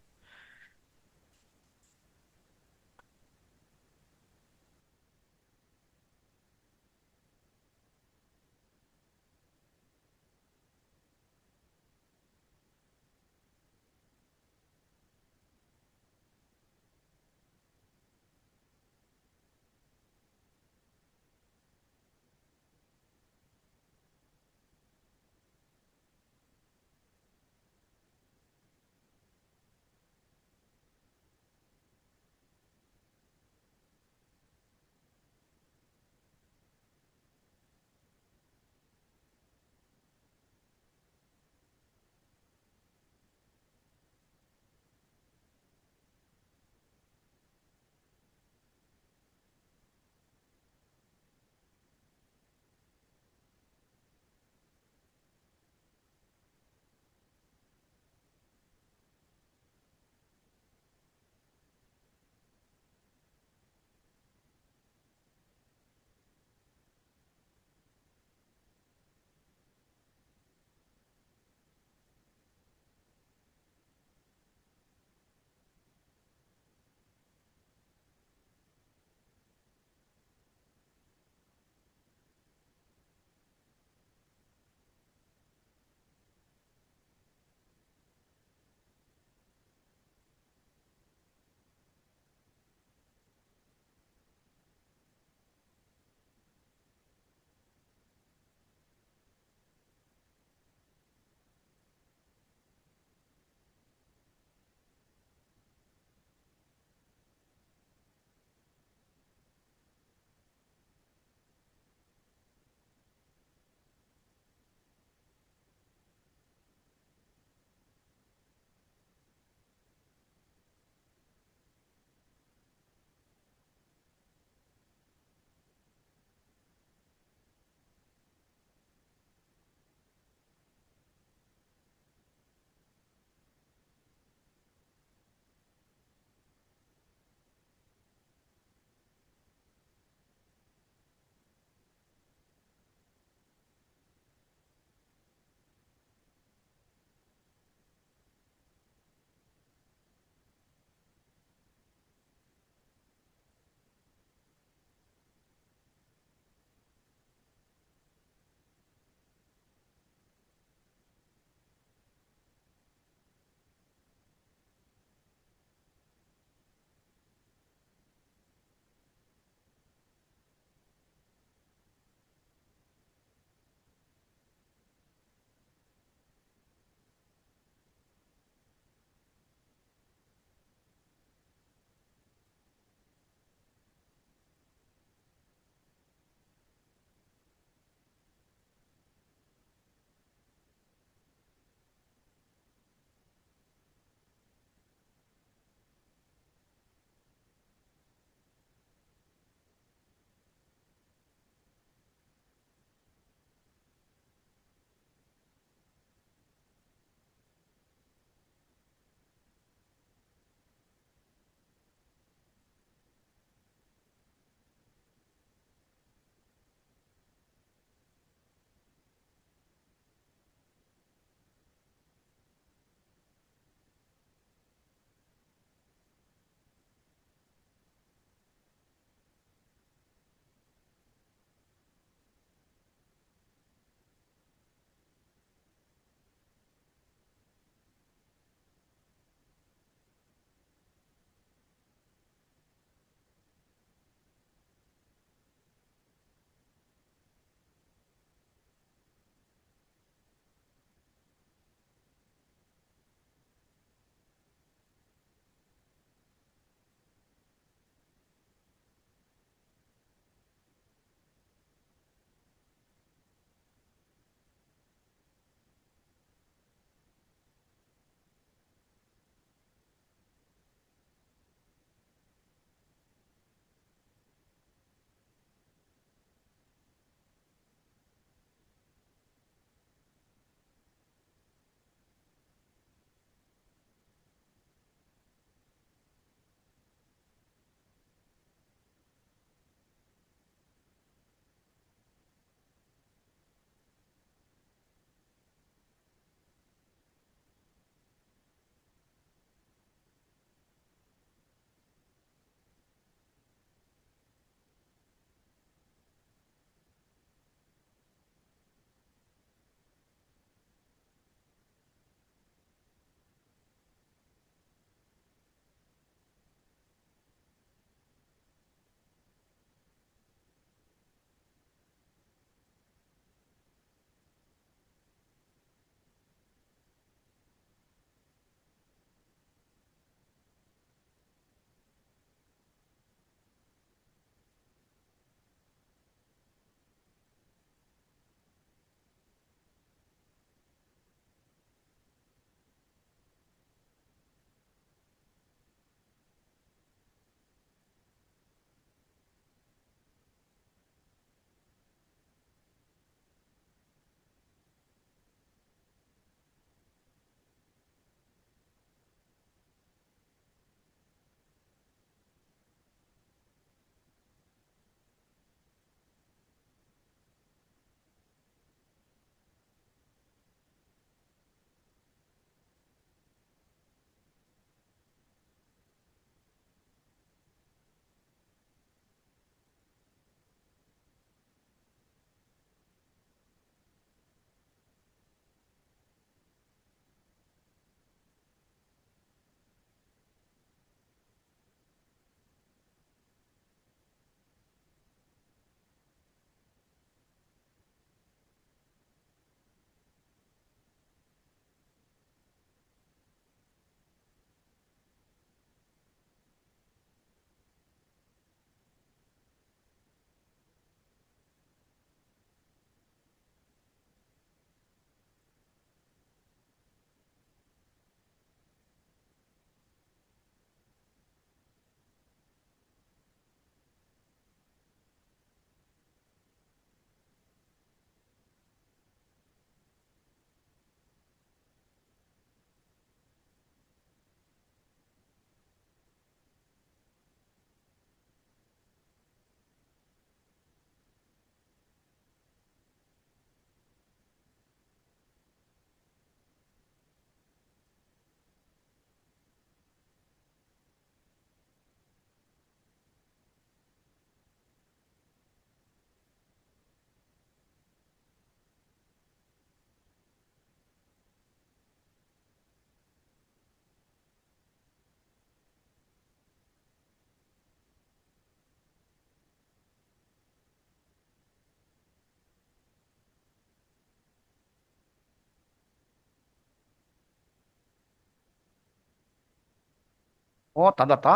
ཨོ་ད་ལྟ་ད་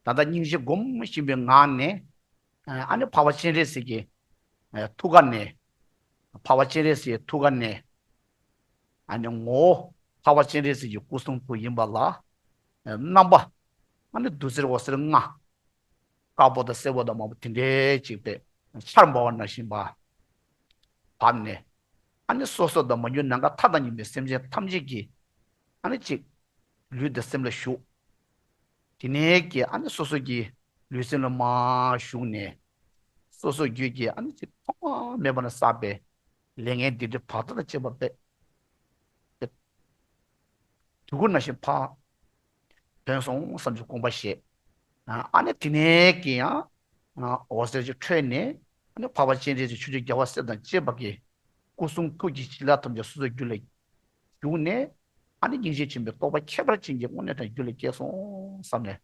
ད་ལྟ་སྙིང་རྗེ་སྒོམ་བཞིན་པའི་ངང་ནས། ཨ་ནི་འཕགས་པ་སྤྱན་རས་གཟིགས་ཀྱི་ཐུགས་ཀ་ནས། འཕགས་པ་སྤྱན་རས་གཟིགས་ཀྱི་ཐུགས་ཀ་ནས། ཨ་ནི་ངོ་བོ་འཕགས་པ་སྤྱན་རས་གཟིགས་ཀྱི་སྐུ་གསུང་ཐུགས་ཡིན་པ་ལ། རྣམ་པ་ཨ་ནི་བདུད་རྩིར་འོད་ཟེར་ལྔ། དཀར་པོ་དང་སེར་པོ་དང་དམར་པོ་དེ་འདྲའི་ཅིག་པའི་ཆར་འབབ་པ་ནང་བཞིན་པ་བབས་ནས། ཨ་ནི་སོ་སོ་དང་མ་གྱུར་ནམ་མཁའ་མཐའ་དང་མཉམ་པའི་སེམས་ཅན་ཐམས་ཅད་ཀྱི་ཨ་ནི་ཅིག་ལུས་དང་སེམས་ལ་ཞུགས། དེ་ནས་ཀྱི་ཨ་ནི་སོ་སོ་གི་ལུས་སེམས་ལ་མར་ཞུགས་ནས། སོ་སོ་རྒྱུད་ཀྱི་ཨ་ནི་ཅིག་ཐོག་མ་མེད་པ་ནས་བསགས་པའི་ལས་ངན་སྡིག་སྒྲིབ་བར་དོ་དང་བཅས་པ་པས། དུས་འཁོར་ནང་བཞིན་ཕར་ཐོན་སོང་བསམ་གྱི་དགོངས་པ་བཞེས། ཨ་ནི་དེ་ནས་ཀྱི་ཡང་འོད་ཟེར་གྱི་ཁྲོད་ནས་ཨ་ནི་འཕགས་པ་སྤྱན་རས་གཟིགས་ཆོས་ཀྱི་རྒྱལ་བ་སྲས་དང་བཅས་པ་གི་སྐུ་གསུང་ཐུགས་ཀྱི་བྱིན་རླབས་ཐམས་ཅད་སོ་སོའི་རྒྱུད་ལ་ཞུགས་ནས། ཨ་ནི་སྙིང་རྗེ་ཆེན་པོའི་རྟོགས་པ་ཁྱད་པར་ཅན་གྱི་དངོས་གནས་དྲང་རྒྱུད་ལ་སྐྱེས་སོང་བསམ་ནས།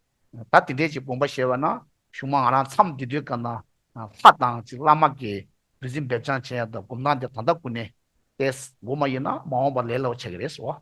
ད་དེ་འདྲའི་ཅིག་དགོངས་པ་བཞེས་པ་ན་གཞུག་མ་ང་རང་མཚམས་འདི་དུས་སྐབས་ན་ལྷ་དང་ཅིག་བླ་མ་གི་བདུད་རྩི་འབེབས་སྦྱང་བྱེད་ཡ་དང་སྒོམ་སྟངས་དེ་ད་ལྟ་ཀུན་ནས་ཏེ་དགོས་མ་ཡིན་ན་མ་འོངས་པ་ལས་སླ་པོ་ཆགས་ཀྱི་རེད་ཟེར་བ།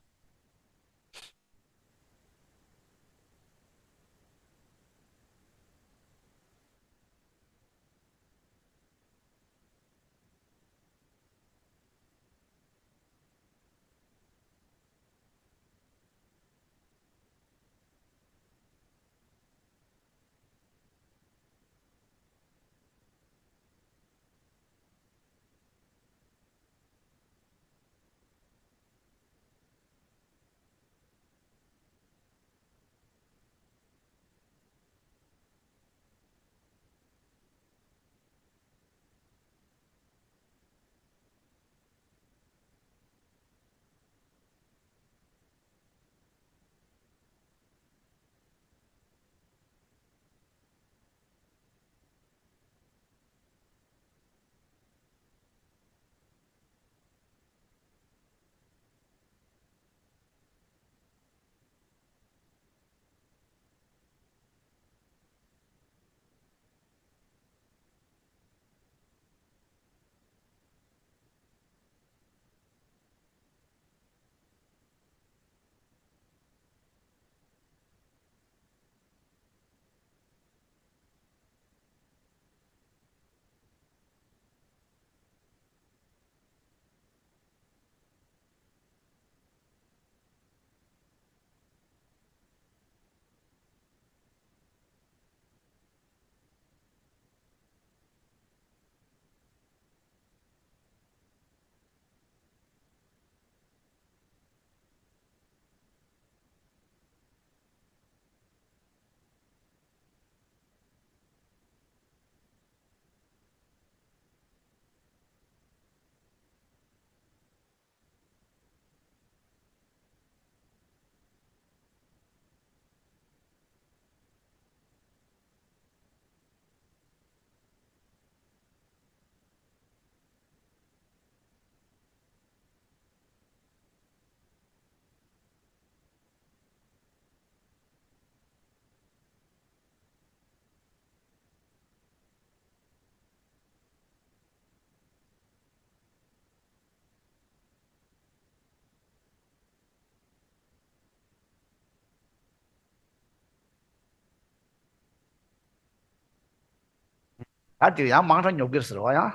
ད་དེ་ཡང་མང་དྲགས་ཉོབ་གི་རེད་ཟེར་བ་ཡང་།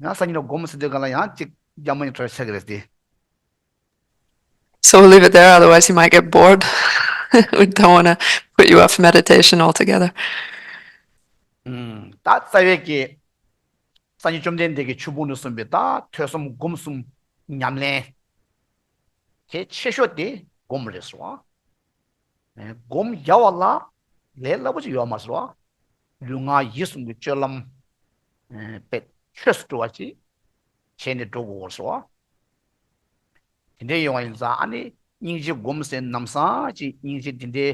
ཡང་སང་ཉིན་ལ་སྒོམ་ཟེར་དུས་ག་ལ་ཡང་གཅིག་རྒྱ་མ་ཡིན་གྲོས་ཆགས་ཀྱི་རེད་དེ། So we'll leave it there, otherwise you might get bored. We don't want to put you off meditation altogether. ད་རྩ་བའི་གི་སངས་རྒྱས་བཅོམ་ལྡན་འདས་ཀྱིས་ཆོས་ཕུང་ནས་གསུངས་པའི་ད་ཐོས་བསམ་སྒོམ་གསུམ་ཉམས་ལེན་གལ་ཆེ་ཤོས་དེ་སྒོམ་རེད་ཟེར་བ། སྒོམ་རྒྱག་པ་ལ་ལས་སླ་པོ་ཅིག་ཡོད་མ་ཟེར་བ། ལུས་ངག་ཡིད་གསུམ་གྱི་སྤྱོད་ལམ་པའི་ཆོས་སུ་འགྲོ་བ་ཅིག་བྱས་ནས་འགྲོ་དགོས་ཟེར་བ། དེ་འདྲའི་ཡོང་བ་ཡིན་ཙང་ཨ་ནི་སྙིང་རྗེ་སྒོམ་ཟེར་ནམ་སང་ཅིག་སྙིང་རྗེ་འདི་འདྲའི་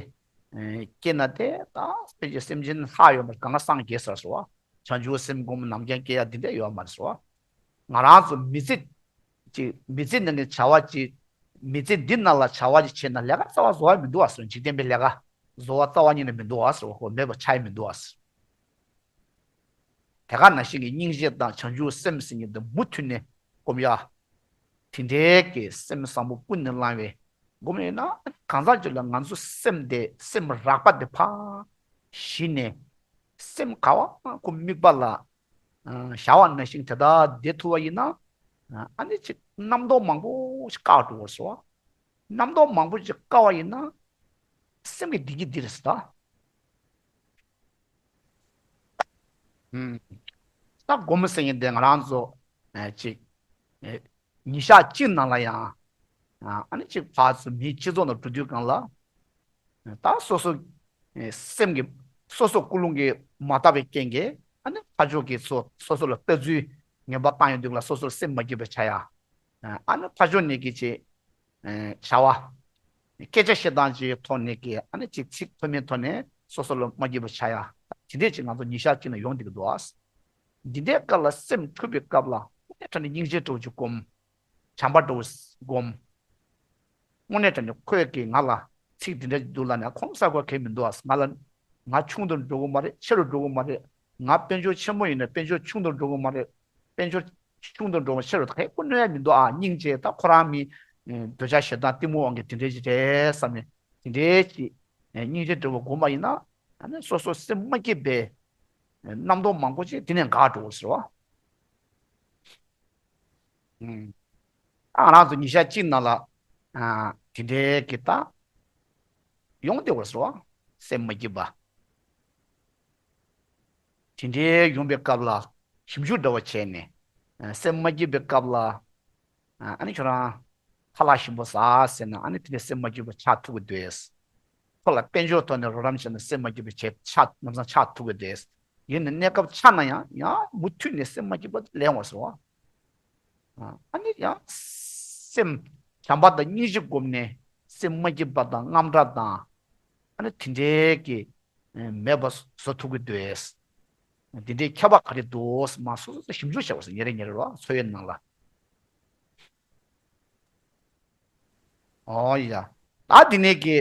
སྐྱེས་ན་དེ་ད་དཔེ་ཅིག་སེམས་ཅན་ལྷག་ཡོད་མ་རེད། གང་ག་སངས་རྒྱས་ཟེར་ཟེར་བ། བྱང་ཆུབ་སེམས་སྒོམ་ནམ་རྒྱང་སྐྱེ་ཡ་འདི་འདྲ་ཡོད་མ་རེད་ཟེར་བ། ང་རང་ཚོ་མི་ཚེ་གཅིག་མི་ཚེ་ནང་གི་བྱ་བ་གཅིག་མི་ཚེ་འདི་ནང་ལ་བྱ་བ་གཅིག་བྱས་ན་ལས་ཀ་རྩ་བ་བཟོ་བ་མི་འདུག་བ་ཟེར། འཇིག་རྟེན་པའི་ལས་ཀ་བཟོ་བ་རྩ་བ་ཉིད་ནས་མི་འདུག་བ་ཟེར་བ། ཁོ་མེད་པ་ཆགས་ཡ་མི་འདུག་བ་ཟེར། དེ་ག་ནང་བཞིན་གྱི་སྙིང་རྗེ་དང་བྱང་ཆུབ་སེམས་ཟེར་མཁན་དེ་མུ་མཐུད་ནས་སྒོམ་ཡ། དེ་འདྲའི་གི་སེམས་བཟང་པོ་ཀུན་ནས་བསླངས་པའི་ སྒོམ་ཡོད་ན་གང་ཟག་ཅིག་ལ་ང་ཚོ་སེམས་དེ་སེམས་རགས་པ་དེ་ཕར་ཞི་ནས་སེམས་ག་བ་ཁོ་དམིགས་པ་ལ་བཞག་པ་ནང་བཞིན་དེ་ལྟར་བསྡད་ཐུབ་པ་ཡིན་ན་ཨ་ནི་ཅིག་རྣམ་རྟོག་མང་པོ་ཞིག་བཀག་འགྲོ་བར་སོ། རྣམ་རྟོག་མང་པོ་ཞིག་བཀག་པ་ཡིན་ན་སེམས་ཀྱི་བདེ་སྐྱིད་འདི་རེད་ཟེར་ད། ད་སྒོམ་ཟེར་མཁན་དེ་ང་རང་ཚོ་ཅིག་ཉིན་ཞག་གཅིག་ནང་ལ་ཡང་ཨ་ནི་ཅིག་ཕར་ཚུར་མིའི་སྤྱི་ཚོགས་ནང་འགྲོ་དུས་སྒང་ལ་ད་སོ་སོ་སེམས་ཀྱི་སོ་སོ་ཀུན་སློང་གིས་མ་དག་པའི་རྐྱེན་གྱིས་ཨ་ནི་ཕར་ཕྱོགས་ཀྱི་ཚོ་སོ་སོ་ལ་ལྟ་ཚུལ་ངན་པ་བཏང་ཡོང་དུས་ལ་སོ་སོར་སེམས་མ་སྐྱིད་པ་ཆགས་ཡ། ཨ་ནི་ཕར་ཕྱོགས་ནས་ཀྱི་ཅིག་བྱ་བ། སྐད་ཆ་བཤད་སྟངས་ཀྱི་ཐོག་ནས་ཀྱི་ཨ་ནི་ཅིག་ཚིག་མཐོ་དམན་ཐོག་ནས་སོ་སོ་ལ་མ་སྐྱིད་པ་ཆགས་ཡ། དེ་འདྲས་ཅིག་ང་ཚོ་ཉིན་ཞག་གཅིག་ན་ཡོང་བསྡད་ཀྱི་འདུག་ཨ། འདི་འདྲའི་སྐབས་ལ་སེམས་འཁྲུགས་པའི་སྐབས་ལ་དངོས་གནས་དྲང་གནས་སྙིང་རྗེ་འདྲ་བོ་ཅིག་སྒོམ། བྱམས་པ་འདྲ་བོ་སྒོམ། དངོས་གནས་དྲང་གནས་ཁོས་ཀྱིས་ང་ལ་ཚིག་འདི་འདྲ་འདུག་ལབ་ནས་ཁོང་གསར་འགོད་གལ་མི་འདུག་ཨ། ང་ལ་ང་ཆུང་དུ་འགྲོ་གི་མ་རེད། ཆེ་རུ་འགྲོ་གི་མ་རེད། ང་དཔལ་འབྱོར་ཆེན་པོ་ཡིན་ན་དཔལ་འབྱོར་ཆུང་དུ་འགྲོ་གི་མ་རེད། དཔལ་འབྱོར་ཆུང་དུ་འགྲོ་བ་ཆེ་རུ་ད་ཧེ་ཁོ་གནོད་ཡ་མི་འདུག་ཨ། སྙིང་རྗེ་ད་ཁོ་རང་མི་འདོད་ཆགས་ཞེ་སྡང་གཏི་མུག་དབང་གིས་དེ་འདྲའི་ཅིག་རེད་བསམ་ནས་དེ་འདྲའི་ཅིག་སྙིང་རྗེ་འདྲ་བོ་སྒོམ་པ་ཡིན་ན་ཨ་ནི་སོ་སོ་སེམས་མ་སྐྱིད་པའི་རྣམ་རྟོག་མང་པོ་ཅིག་དེ་ནས་འགག་འགྲོ་བ་ཟེར་བ། ཨ་ང་རང་ཚོ་ཉིན་ཞག་གཅིག་ནང་ལ་དེ་འདྲའི་གི་ད་ཡོང་བསྡད་པ་ཟེར་བ། སེམས་མ་སྐྱིད་པ། དེ་འདྲའི་ཡོང་པའི་སྐབས་ལ་ཞིབ་འཇུག་འདྲ་བ་བྱས་ནས་སེམས་མ་སྐྱིད་པའི་སྐབས་ལ་ཨ་ནི་ཁྱོད་རང་ཁ་ལག་ཞིམ་པོ་ཟ་ཟེར་ན་ཨ་ནི་དེ་འདྲའི་སེམས་མ་སྐྱིད་པ་ཆགས་ཐུབ་ཀྱི་འདུག་ཁོ་ལ་དཔལ་འབྱོར་ཐོག་ནས་རོགས་རམ་བྱས་ན་སེམས་མ་སྐྱིད་པ་བྱས་ཆགས་ལམ་སང་ཆགས་ཐུབ་ཀྱི་འདུག་ཡིན་ནའི་གནས་སྐབས་ཆགས་ན་ཡང་ཡང་མུ་མཐུད་ནས་སེམས་མ་སྐྱིད་པ་ལེན་བ་ཟེར་བ། ཨ་ནི་ཡང་སེམས་བྱམས་པ་དང་སྙིང་རྗེ་བསྒོམས་ནས་སེམས་མ་སྐྱིད་པ་དང་དངངས་སྐྲག་དང་ཨ་ནི་དེ་འདྲའི་གི་མེད་པ་བཟོ་ཐུབ་ཀྱི་འདུག་དེ་འདྲའི་ཁྱད་པར་ག་རེ་འདུག་མ་སོ་སོ་ཞིབ་འཇུག་བྱས་པ་སོ་ཉེ་རེ་ཉེ་རེ་རོ་འཚོ་བའི་ནང་ལ། ཨོ་ཡ། ད་འདི་ནས་ཀྱི།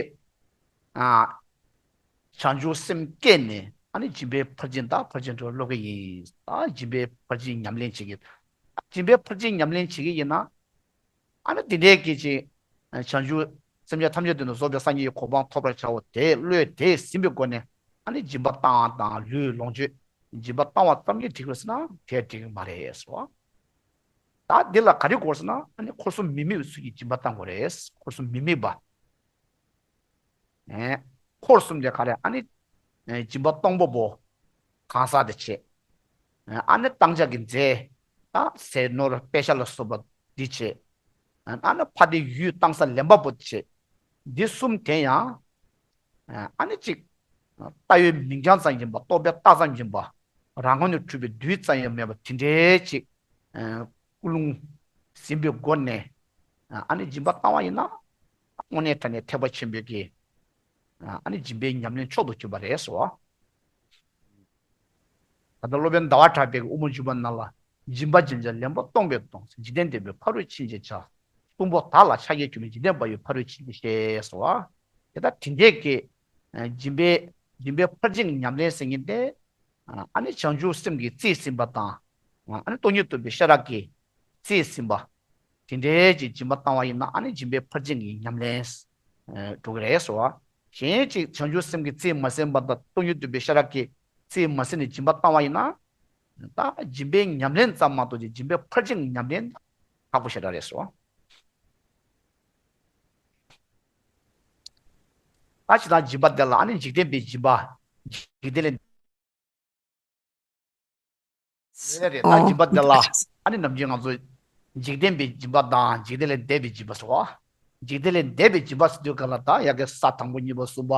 ཨ། བྱང་ཆུབ་སེམས་བསྐྱེད་ནས་ཨ་ནི་སྦྱིན་པའི་ཕར་ཕྱིན་དང་ཕར་ཕྱིན་དུ་སློབ་ཀྱི་ཡིན། ད་སྦྱིན་པའི་ཕར་ཕྱིན་ཉམས་ལེན་བྱེད་ཀྱི། སྦྱིན་པའི་ཕར་ཕྱིན་ཉམས་ལེན་བྱེད་ཀྱི་ཡིན་ན། ཨ་ནི་འདི་འདྲའི་སྐད་ཅིག་བྱང་ཆུབ་སེམས་ཅན་ཐམས་ཅད་དོན་དུ་རྫོགས་པའི་སངས་རྒྱས་ཀྱི་གོ་འཕང་ཐོབ་པར་བྱའོ་དེ་བློས་དེས་ཟིན་པའི་སྒོ་ནས་ཨ་ནི་སྦྱིན་པ་བཏང་བ་དང་ལུས་ལོངས་སྤྱོད་སྦྱིན་པ་བཏང་བ་ཙམ་གྱིས་འགྲིག་པ་ཟེར་ན་དེ་འགྲིག་གི་མ་རེད་ཟེར་བ། ད་འདི་ལ་ག་རེ་དགོས་ཟེར་ན་ཨ་ནི་འཁོར་གསུམ་མི་དམིགས་པའི་ཚུལ་གྱིས་སྦྱིན་པ་བཏང་དགོས་རེད། འཁོར་གསུམ་མི་དམིགས་པ། ཨེ། འཁོར་གསུམ་དེ་ག་རེ་ཨ་ནི། ཨེ། སྦྱིན་པ་གཏོང་ཕོད་པོ། གང་ཟག་དེ་བྱེད། ཨེ། ཨ་ནི་བཏང་བྱ་གི་རྫས། ད་ཟས་ནོར་དཔེ་ཆ་ལ་སོགས་པ་འདི་བྱེད། ཨ་ནི་ཕ་དེ་ཡུལ་བཏང་ས་ལེན་པ་པོ་བྱེད། འདི་གསུམ་དེ་ཡང་། ཨ་ནི་གཅིག་ལྟ་བའི་མིང་རྐྱང་ཙམ་ཡིན་པ། རྟོག་པའི་རྟགས་ཙམ་ཡིན་པ། རང་ངོས་ནས་གྲུབ་པའི་རྡུལ་ཙམ་ཡང་མེད་པ་དེ་འདྲའི་གཅིག་ཀུན་སློང་ཟིན་པའི་སྒོ་ནས་ཨ་ནི་སྦྱིན་པ་བཏང་བ་ཡིན་ན་དངོས་གནས་དྲང་གནས་ཐེག་པ་ཆེན་པོའི་གི་ཨ་ནི་སྦྱིན་པའི་ཉམས་ལེན་མཆོག་ཏུ་གྱུར་པ་རེད་ཟེར་བ། ད་ལྟ་སློབ་དཔོན་ཟླ་བ་གྲགས་པའི་དབུ་མ་འཇུག་པ་ནང་ལ། སྦྱིན་པ་སྦྱིན་བྱ་ལེན་པ་གཏོང་བས་གཏོང་། འཇིག་རྟེན་བདེན་པའི་ཕ་རོལ་ཕྱིན་ཅེས་བྱ། གསུམ་པོ་དག་ལ་ཕྱག་རྒྱ་གྱུར་པའི། འཇིག་རྟེན་བ་ཡི་ཕ་རོལ་ཕྱིན་ཅེས་ཟེར་བ། དེ་ལྟར་དེ་འདྲའི་གི་སྦྱིན་པའི་སྦྱིན་པའི་ཕར་ཕྱིན་ཉམས་ལེན་ཟེར་མཁན་དེ། ཨ་ནི་བྱང་ཆུབ་སེམས་ཀྱིས་རྩིས་ཟིན་པ་དང་། ཨ་ནི་སྟོང་ཉིད་རྟོགས་པའི་ཤེས་རབ་ཀྱིས་རྩིས་ཟིན་པ། དེ་འདྲའི་ཅིག་སྦྱིན་པ་བཏང་བ་ཡིན་ན་ཨ་ནི་སྦྱིན་པའི་ཕར་ཕྱིན་གྱི་ཉམས་ལེན་འགྲོ་གི་རེད་ཟེར་བ། གཞན་ཅིག་བྱང་ཆུབ་སེམས་ཀྱིས་རྩིས་མ་ཟིན་པ་དང་སྟོང་ཉིད་རྟོགས་པའི་ཤེས་རབ་ཀྱིས་རྩིས་མ་ཟིན་ནས་སྦྱིན་པ་བཏང་བ་ཡིན་ན། ད་སྦྱིན་པའི་ཉམས་ལེན་ཙམ་མ་གཏོགས་ཀྱི་སྦྱིན་པའི་ཕར་ཕྱིན་གྱི་ཉམས་ལེན་ཁག་པོ་ཞེ་དྲག་རེད་ཟེར་བ། ད་ཇི་ལྟར་སྦྱིན་པ་དེ་ལ་ཨ་ནི་འཇིག་རྟེན་པའི་སྦྱིན་པ། འཇིག་རྟེན་ལས། རེད་རེད། ད་སྦྱིན་པ་དེ་ལ་ཨ་ནི་ནམ་རྒྱུན་ང་ཚོ་འཇིག་རྟེན་པའི་སྦྱིན་པ་དང་འཇིག་རྟེན་ལས་འདས་པའི་སྦྱིན་པ་ཟེར་བ། འཇིག་རྟེན་ལས་འདས་པའི་སྦྱིན་པ་ཟེར་དུས་ག་ལ་ད་ཡ་གི་ས་དང་པོ་གཉིས་པ་གསུམ་པ།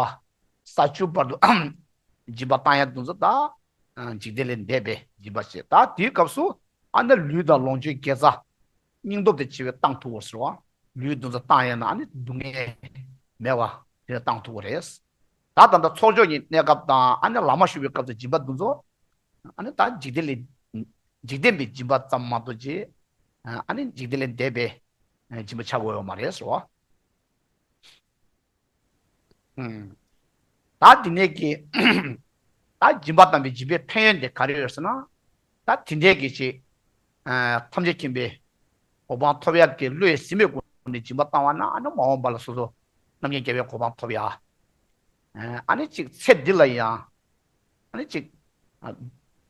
ས་བཅུ་བར་དུ་སྦྱིན་པ་བཏང་ཡ་དེ་ཚོ་ད། འཇིག་རྟེན་ལས་འདས་པའི་སྦྱིན་པ་བྱེད། ད་དེའི་སྐབས་སུ་ཨ་ནི་ལུས་དང་ལོངས་སྤྱོད་དགེ་རྩ། སྙིང་སྟོབས་དེ་ཆེ་བས་བཏང་ཐུབ་པར་ཟེར་བ། ལུས་དེ་ཚོ་བཏང་ཡ་ན་ཨ་ནི་སྡུག་བསྔལ་མེད་པ་དེ་བཏང་ཐུབ་པ་རེད། ད་ད་ལྟ་ཚོགས་སྦྱོར་གྱི་གནས་སྐབས་དང་ཨ་ནི་ལམ་མ་ཞུགས་པའི་སྐབས་སུ་སྦྱིན་པ་དེ་ཚོ། ཨ་ནི་ད་འཇིག་རྟེན་ལས། འཇིག་རྟེན་པའི་སྦྱིན་པ་ཙམ་མ་གཏོགས་ཀྱི། ཨ་ནི་འཇིག་རྟེན་ལས་འདས་པའི་སྦྱིན་པ་ཆགས་དགོས་ཡོད་མ་རེད་ཟེར་བ། ད་འདི་ནས་ཀྱི། ད་སྦྱིན་པ་བཏང་བའི་སྦྱིན་པའི་ཕན་ཡོན་དེ་ག་རེ་ཡོད་ཟེར་ན། ད་དེ་འདྲའི་གི་ཅིག་ཐམས་ཅད་མཁྱེན་པའི་གོ་འཕང་ཐོབ་ཡག་གི་བློས་ཟིན་པའི་སྒོ་ནས་སྦྱིན་པ་བཏང་བ་ན་ཨ་ནི་མ་འོངས་པ་ལ་སོ་སོ་ རྣམ་མཁྱེན་རྒྱལ་བའི་གོ་འཕང་ཐོབ་ཡ། ཨ་ནི་ཅིག་ཚེ་འདི་ལ་ཡང་། ཨ་ནི་ཅིག་ཨ་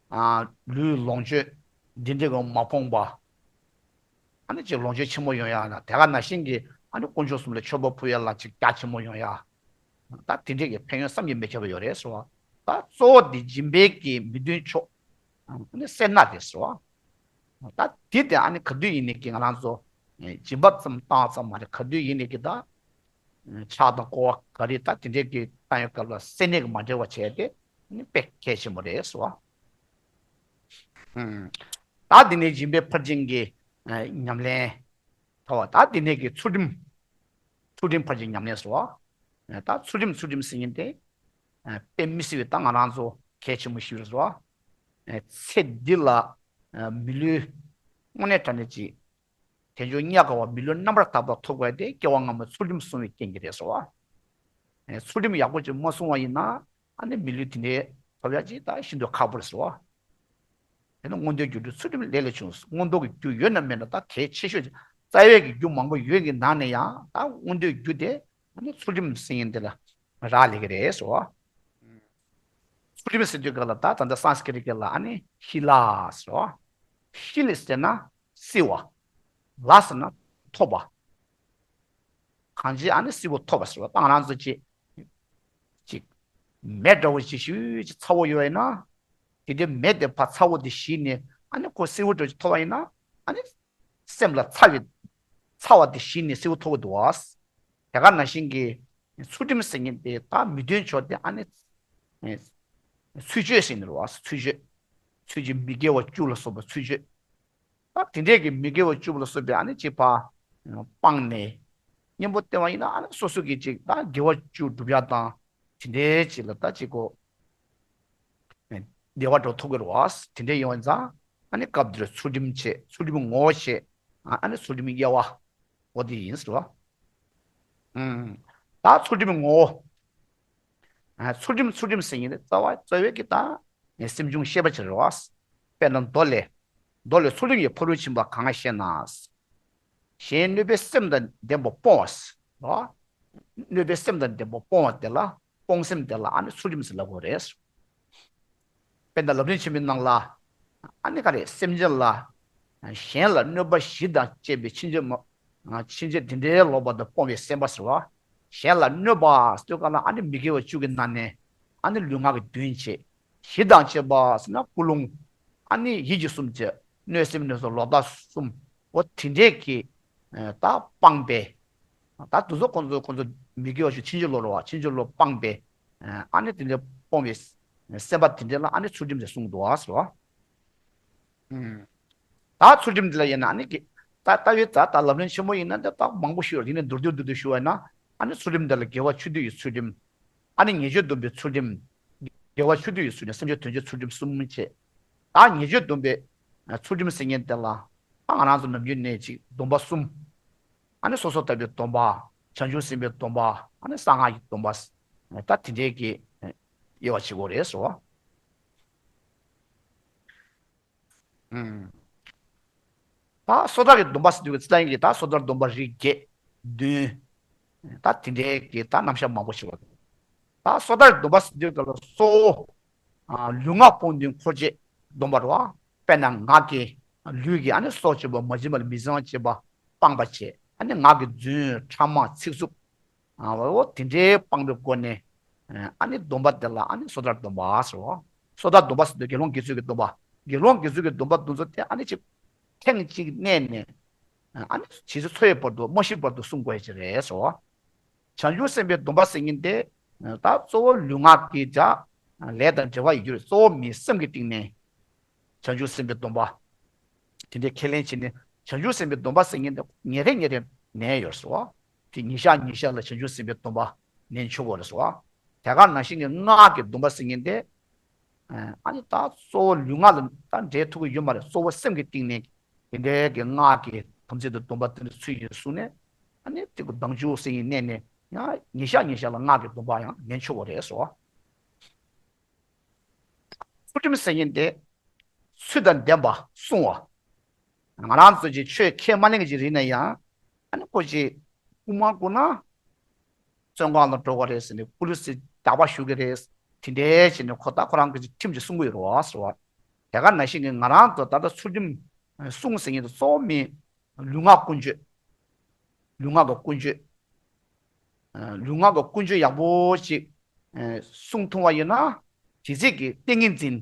ཨ་ལུས་ལོངས་སྤྱོད་འདི་འདྲ་གི་མ་ཕོངས་པ། ཨ་ནི་ཅིག་ལོངས་སྤྱོད་ཆེན་མོ་ཡོང་ཡ་ན་དེ་ག་ནང་བཞིན་གྱི་ཨ་ནི་དཀོན་མཆོག་གསུམ་ལ་མཆོད་པ་ཕུལ་ཡ་ལ་ཅིག་རྒྱ་ཆེན་མོ་ཡོང་ཡ། ད་དེ་འདྲས་ཀྱི་ཕན་ཡོན་བསམ་གྱིས་མི་ཁྱབ་པ་ཡོད་རེད་ཟེར་བ། ད་གཙོ་བོ་འདི་སྦྱིན་པའི་གི་མི་མཐུན་ཕྱོགས་ཨ་ནི་སེལ་ན་རེད་ཟེར་བ། ད་དེ་དེ་ཨ་ནི་ག་དུས་ཡིན་ནའི་གི་ང་རང་ཚོ་སྦྱིན་པ་ཙམ་བཏང་ཙམ་མ་རེད། ག་དུས་ཡིན་ནའི་གི་ད་ཕྱག་དང་སྐོར་བ་ག་རེ་ད་དེ་འདྲས་ཀྱི་བཏང་ཡོད་སྐབས་ལ་སེལ་ནས་གི་མ་འབྲེལ་བ་བྱས་ཏེ་ཨ་ནི་དཔེ་གལ་ཆེན་པོ་རེད་ཟེར་བ། ད་འདི་ནས་སྦྱིན་པའི་ཕར་ཕྱིན་གྱི་ཉམས་ལེན། ད་བ་ད་འདི་ནས་ཀྱི་ཚུལ་ཁྲིམས། ཚུལ་ཁྲིམས་ཕར་ཕྱིན་ཉམས་ལེན་ཟེར་བ། ད་ཚུལ་ཁྲིམས་ཚུལ་ཁྲིམས་ཟེར་མཁན་དེ། དཔེ་མི་སྲིད་པའི་ད་ང་རང་ཚོ་གལ་ཆེན་པོ་ཞིག་རེད་ཟེར་བ། ཚེ་འདི་ལ་མི་ལུས་དངོས་གནས་དྲང་གནས་ཀྱི་དལ་འབྱོར་དམྱལ་ཁམས་པ་མི་ལུས་རྣམ་པར་དག་པ་ཐོབ་དགོས་དེ་སྐྱེ་བ་སྔ་མ་ཚུལ་ཁྲིམས་བསྲུང་བའི་རྐྱེན་གྱིས་རེད་ཟེར་བ། ཚུལ་ཁྲིམས་ཡག་པོ་ཅིག་མ་བསྲུང་བ་ཡིན་ན་ཨ་ནི་མི་ལུས་དེ་འདྲའི་ཐོབ་ཡག་ཅིག་ད་ཤིན་ཏུ་ཁག་པོ་རེད་ཟེར་བ། དེ་ནི་མངོན་མཐོའི་རྒྱུ་འབྲས་ཚུལ་ཁྲིམས་ལས་ལས་བྱུང་། མངོན་མཐོ་གི་རྒྱུ་ཡོད་ན་མེད་ན་ད་གལ་ཆེ་ཤོས་ཅིག་རྩ་བའི་གི་རྒྱུ་མང་པོ་ཡོད་ཀྱི་ནང་ནས་ཡང་ད་མངོན་མཐོའི་རྒྱུ་དེ་ཨ་ནི་ཚུལ་ཁྲིམས་ཟེར་མཁན་དེ་ལ་རག་ལས་ཀྱི་རེད་ཟེར་བ། ཚུལ་ཁྲིམས་ཟེར་དུས་སྐབས་ལ་ད་ད་ལྟ་སཾ་སྐྲྀ་ཏ་སྐད་ལ་ཨ་ནི་ཤི་ལ་ཟེར་བ། ཤི་ལ་ཟེར་ན་སྲི་བ། ལ་ཟེར་ན་ཐོབ་པ། གང་ཅི་ཨ་ནི་སྲི་བོ་ཐོབ་པ་ཟེར་བ། ད་ང་རང་ཚོ་ཅིག་ཅིག་མེ་འདྲ་བོ་ཅིག་ཞུ་ཅིག་ཚ་བོ་ཡོད་ཡིན་ན། དེ་འདྲའི་མེ་དེ་ཕར་ཚ་བོ་དེ་ཞིག་ནས་ཨ་ནི་ཁོ་སྲི་བོ་འདྲ་ཅིག་ཐོབ་པ་ཡིན་ན། ཨ་ནི་སེམས་ལ་ཚ་བའི་ཚ་བ་དེ་ཞིག་ནས་སྲི་བོ་ཐོབ་ཀྱི་འདུག་བ། དེ་ག་ནང་བཞིན་གྱི་ཚུལ་ཁྲིམས་ཟེར་མཁན་དེ་ད་མི་མཐུན་ཕྱོགས་དེ་ཨ་ནི་ཚུལ་འཆོས་ཟེར་ནི་རེད་བ། ཚུལ་འཆོས། ཚུལ་འཆོས་མི་དགེ་བ་བཅུ་ལ་སོགས་པ་ཚུལ་འཆོས། ད་དེ་འདྲས་ཀྱི་མི་དགེ་བ་བཅུ་པོ་ལ་སོགས་པའི་ཨ་ནི་གཅིག་པ་སྤངས་ནས་གཉེན་པོ་བསྟེན་པ་ཡིན་ན་ཨ་ནི་སོ་སོ་གི་གཅིག་ད་དགེ་བ་བཅུ་སྒྲུབ་ཡ་དང་དེ་འདྲའི་གཅིག་ལ་ད་གཅིག་གོ་བདེ་བ་འགྲོ་ཐུབ་ཀྱི་རེད་བ། དེ་འདྲའི་ཡོང་བ་ཙང་ཨ་ནི་སྐབས་འདིར་ཚུལ་ཁྲིམས་བྱེད། ཚུལ་ཁྲིམས་ངོ་བོ་བྱེད། ཨ་ནི་ཚུལ་ཁྲིམས་དབྱེ་བ་འོ་དེ་ཡིན་ཟེར་བ། ད་ཚུལ་ཁྲིམས་ངོ་བོ། ཚུལ་ཁྲིམས་ཚུལ་ཁྲིམས་ཟེར་ཡིན་རྩ་བ་རྩ་བའི་གི་ད་སེམས་བྱུང་ཤེས་པ་ཅིག་རེད་བ། དཔེར་ན་མདོ་ལས། མདོ་ལས་ཚུལ་ཁྲིམས་ཀྱི་ཕ་རོལ་ཕྱིན་པ་གང་ཞེ་ན། གཞན་གནོད་པའི་སེམས་དང་ལྡན་པ་སྤོང་བ། གནོད་པའི་སེམས་དང་ལྡན་པ་སྤོང་བ་དེ་ལ་སྤོང་སེམས་དེ་ལ་ཨ་ནི་ཚུལ་ཁྲིམས་ཟེར་ལབ་དགོས་རེད། དཔེར་ན་ལམ་རིམ་ཆེན་མོའི་ནང་ལ་ཨ་ནི་ག་རེ་སེམས་ཅན་ལ་གཞན་ལ་གནོད་པ་བཞི་དང་བཅས་པའི་ཕྱིན་ཅི་མ་ཕྱིན་ཅི་འདི་འདྲའི་ལོག་པ་དང་སྤོང་བའི་སེམས་པ་ཟེར་བ། གཞན་ལ་གནོད་པ་ཟེར་དུས་སྒང་ལ་ཨ་ནི་མི་དགེ་བ་བཅུ་གི་ནང་ནས་ཨ་ནི་ལུས་ངག་གི་བདུན་བྱས། བཞི་དང་བཅས་པ་ཟེར་ན་ཀུན་སློང་། ཨ་ནི་ཡིད་ཀྱི་གསུམ་བྱས། གནོད་སེམས་གནོད་བྱ་ལོག་ལྟ་གསུམ། འོ་དེ་འདྲས་ཀྱི་ད་སྤངས་པས། ད་དེ་ཚོ་ཁོང་ཚོ་ཁོང་ཚོ་མི་དགེ་བ་བཅུ་ཕྱིན་ཅི་ལོག་རེད་བ། ཕྱིན་ཅི་ལོག་སྤངས་པས། ཨ་ནི་དེ་འདྲའི་སྤོང་བའི་སེམས་པ་དེ་འདྲ་ལ་ཨ་ནི་ཚུལ་ཁྲིམས་ཟེར་གསུངས་འདུག་བ་ཟེར་བ། ད་ཚུལ་ཁྲིམས་འདི་ལ་ཡིན་ན་ཨ་ནི་ཀྱི་ད་ལྟ་བའི་ད་ད་ལམ་རིམ་ཆེན་མོ་ཡིན་ན་འདི་ད་མང་པོ་ཞུ་བ་ཡིན་ན་མདོར་བསྡུས་མདོར་བསྡུས་ཞུ་བ་ཡིན་ན་ཨ་ནི་ཚུལ་ཁྲིམས་འདི་ལ་དགེ་བ་ཆོས་སྡུད་ཀྱི་ཚུལ་ཁྲིམས། ཨ་ནི་ཉེས་སྤྱོད་སྡོམ་པའི་ཚུལ་ཁྲིམས། དགེ་བ་ཆོས་སྡུད་ཀྱི་ཚུལ་ཁྲིམས། སེམས་ཅན་དོན་བྱེད་ཚུལ་ཁྲིམས་གསུམ་བྱས། ད་ཉེས་སྤྱོད་སྡོམ་པའི་ཚུལ་ཁྲིམས་ཟེར་མཁན་དེ་ལ་ད་ང་རང་ཚོ་ནམ་རྒྱུན་ནས་ཅིག་སྡོམ་པ་གསུམ། ཨ་ནི་སོ་སོར་ཐར་པའི་སྡོམ་པ། བྱང་ཆུབ་སེམས་དཔའི་སྡོམ་པ། ཨ་ནི་གསང་སྔགས་ཀྱི་སྡོམ་པ། ད་དེ་འདྲའི་གི་དབྱེ་བ་ཕྱེ་དགོས་རེད་ཟེར་བ། ད་སོ་ཐར་གྱི་སྡོམ་པ་ཟེར་དུས་ཀྱི་ཚིག་ཡིན་གྱི་ད་སོ་ཐར་སྡོམ་པ་རིགས་བརྒྱད་བདུན། ད་དེ་འདྲའི་གི་ད་རྣམ་གཞག་མང་པོ་ཞིག་ཡོད། ད་སོ་ཐར་སྡོམ་པ་ཟེར་དུས་ཀྱི་ལ་གཙོ་བོ་ལུས་ངག་ཕུགས་འདུན་འཁོར་བཅས་སྡོམ་པ་རེད་བ། དཔེར་ན་ངག་གི་ལུས་ཀྱི་ཨ་ནི་སྲོག་གཅོད་པ་མ་བྱིན་པ་ལ་མི་གཙང་བ་བྱེད་པ་སྤངས་པ་བྱས། ཨ་ནི་ངག་གི་རྫུན་ཕྲ་མ་ཚིག་རྩུབ། འོ་དེ་འདྲའི་སྤངས་པའི་སྒོ་ནས་ཨ་ནི་སྡོམ་པ་དེ་ལ་ཨ་ནི་སོ་ཐར་སྡོམ་པ་ཟེར་བ། སོ་ཐར་སྡོམ་པ་ཟེར་དུས་དགེ་སློང་དགེ་ཚུལ་གྱི་སྡོམ་པ། དགེ་སློང་དགེ་ཚུལ་གྱི་སྡོམ་པ་དེ་ཚོ་དེ་ཨ་ནི་ཅིག་ཐེངས་གཅིག་གནས་ནས་ཨ་ནི་ཇི་སྲིད་འཚོ་བའི་བར་དུ་མ་ཤི་བར་དུ་སྲུང་དགོས་ཀྱི་རེད་ཟེར་བ། བྱང་ཆུབ་སེམས་དཔའི་སྡོམ་པ་ཟེར་མཁན་དེ་ད་གཙོ་བོ་ལུས་ངག་གི་ལས་དང་འབྲེལ་བ་ཡོད་རྒྱུ་རེད། གཙོ་བོ་མི་སེམས་ཀྱི་སྟེང་ནས། བྱང་ཆུབ་སེམས་དཔའི་སྡོམ་པ། དེ་འདྲའི་ཁས་ལེན་བྱས་ནས་བྱང་ཆུབ་སེམས་དཔའི་སྡོམ་པ་ཟེར་མཁན་དེ་ཉིན་རེ་ཉིན་རེ་ནས་ཡོད་ཟེར་བ། དེ་ཉིན་ཞག་ཉིན་ཞག་ལ་བྱང་ཆུབ་སེམས་དཔའི་སྡོམ་པ་ནན་ཆོག་གོ་རེད་ཟེར་བ། དེ་ག་ནང་བཞིན་གྱི་སྔགས་ཀྱི་སྡོམ་པ་ཟེར་མཁན་དེ། ཨ་ནི་ད་གཙོ་བོ་ལུས་ངག་ལ་ད་འབྲེལ་ཐུབ་ཀྱི་ཡོད་མ་རེད། གཙོ་བོ་སེམས་ཀྱི་སྟེང་ནས་དེ་འདྲའི་གི་སྔགས་ཀྱི་དམ་ཚིག་དང་སྡོམ་པ་དེ་འདྲ་ཚུལ་བཞིན་བསྲུངས་ནས་ཨ་ནི་དེ་གི་ཟླ་བཅུ་ཟེར་ཡིན་གནས་ནས་ཡང་ཉིན་ཞག་ཉིན་ཞག་ལ་སྔགས་ཀྱི་སྡོམ་པ་ཡང་ནན་ཆོག་གོ་རེད་ཟེར་བ། ཚུལ་ཁྲིམས་ཟེར་མཁན་དེ་ཚུལ་དང་ལྡན་པ་བསྲུང་བ། ང་རང་ཚོ་ཅིག་ཆོས་ཁས་མ་ལེན་གྱི་ཅིག་རིགས་ན་ཡང་ཨ་ནི་ཁོ་ཅིག་རྐུ་མ་རྐུ་ན་ བཙོན་ཁང་ལ་འགྲོ་དགོས་རེད་ཟེར་ནས་པུ་ལི་སི་གྱག་པ་གཞུ་གི་རེད། དེ་འདྲའི་བྱས་ནས་ཁོ་ད་ཁོ་རང་གི་ཁྲིམས་ཀྱི་སྲུང་གི་ཡོད་རེད་བ་ཟེར་བ། དེ་ག་ནང་བཞིན་གྱི་ང་རང་ཚོ་ད་ལྟ་ཚུལ་ཁྲིམས་སྲུང་ཟེར་མཁན་དེ་གཙོ་བོ་མི་ལུས་ངག་ཀུན་སྤྱོད། ལུས་ངག་གི་ཀུན་སྤྱོད། ལུས་ངག་གི་ཀུན་སྤྱོད་ཡག་པོ་ཞིག་སྲུང་ཐུབ་པ་ཡིན་ན། དེ་ཚིག་གི་ཏིང་ངེ་འཛིན་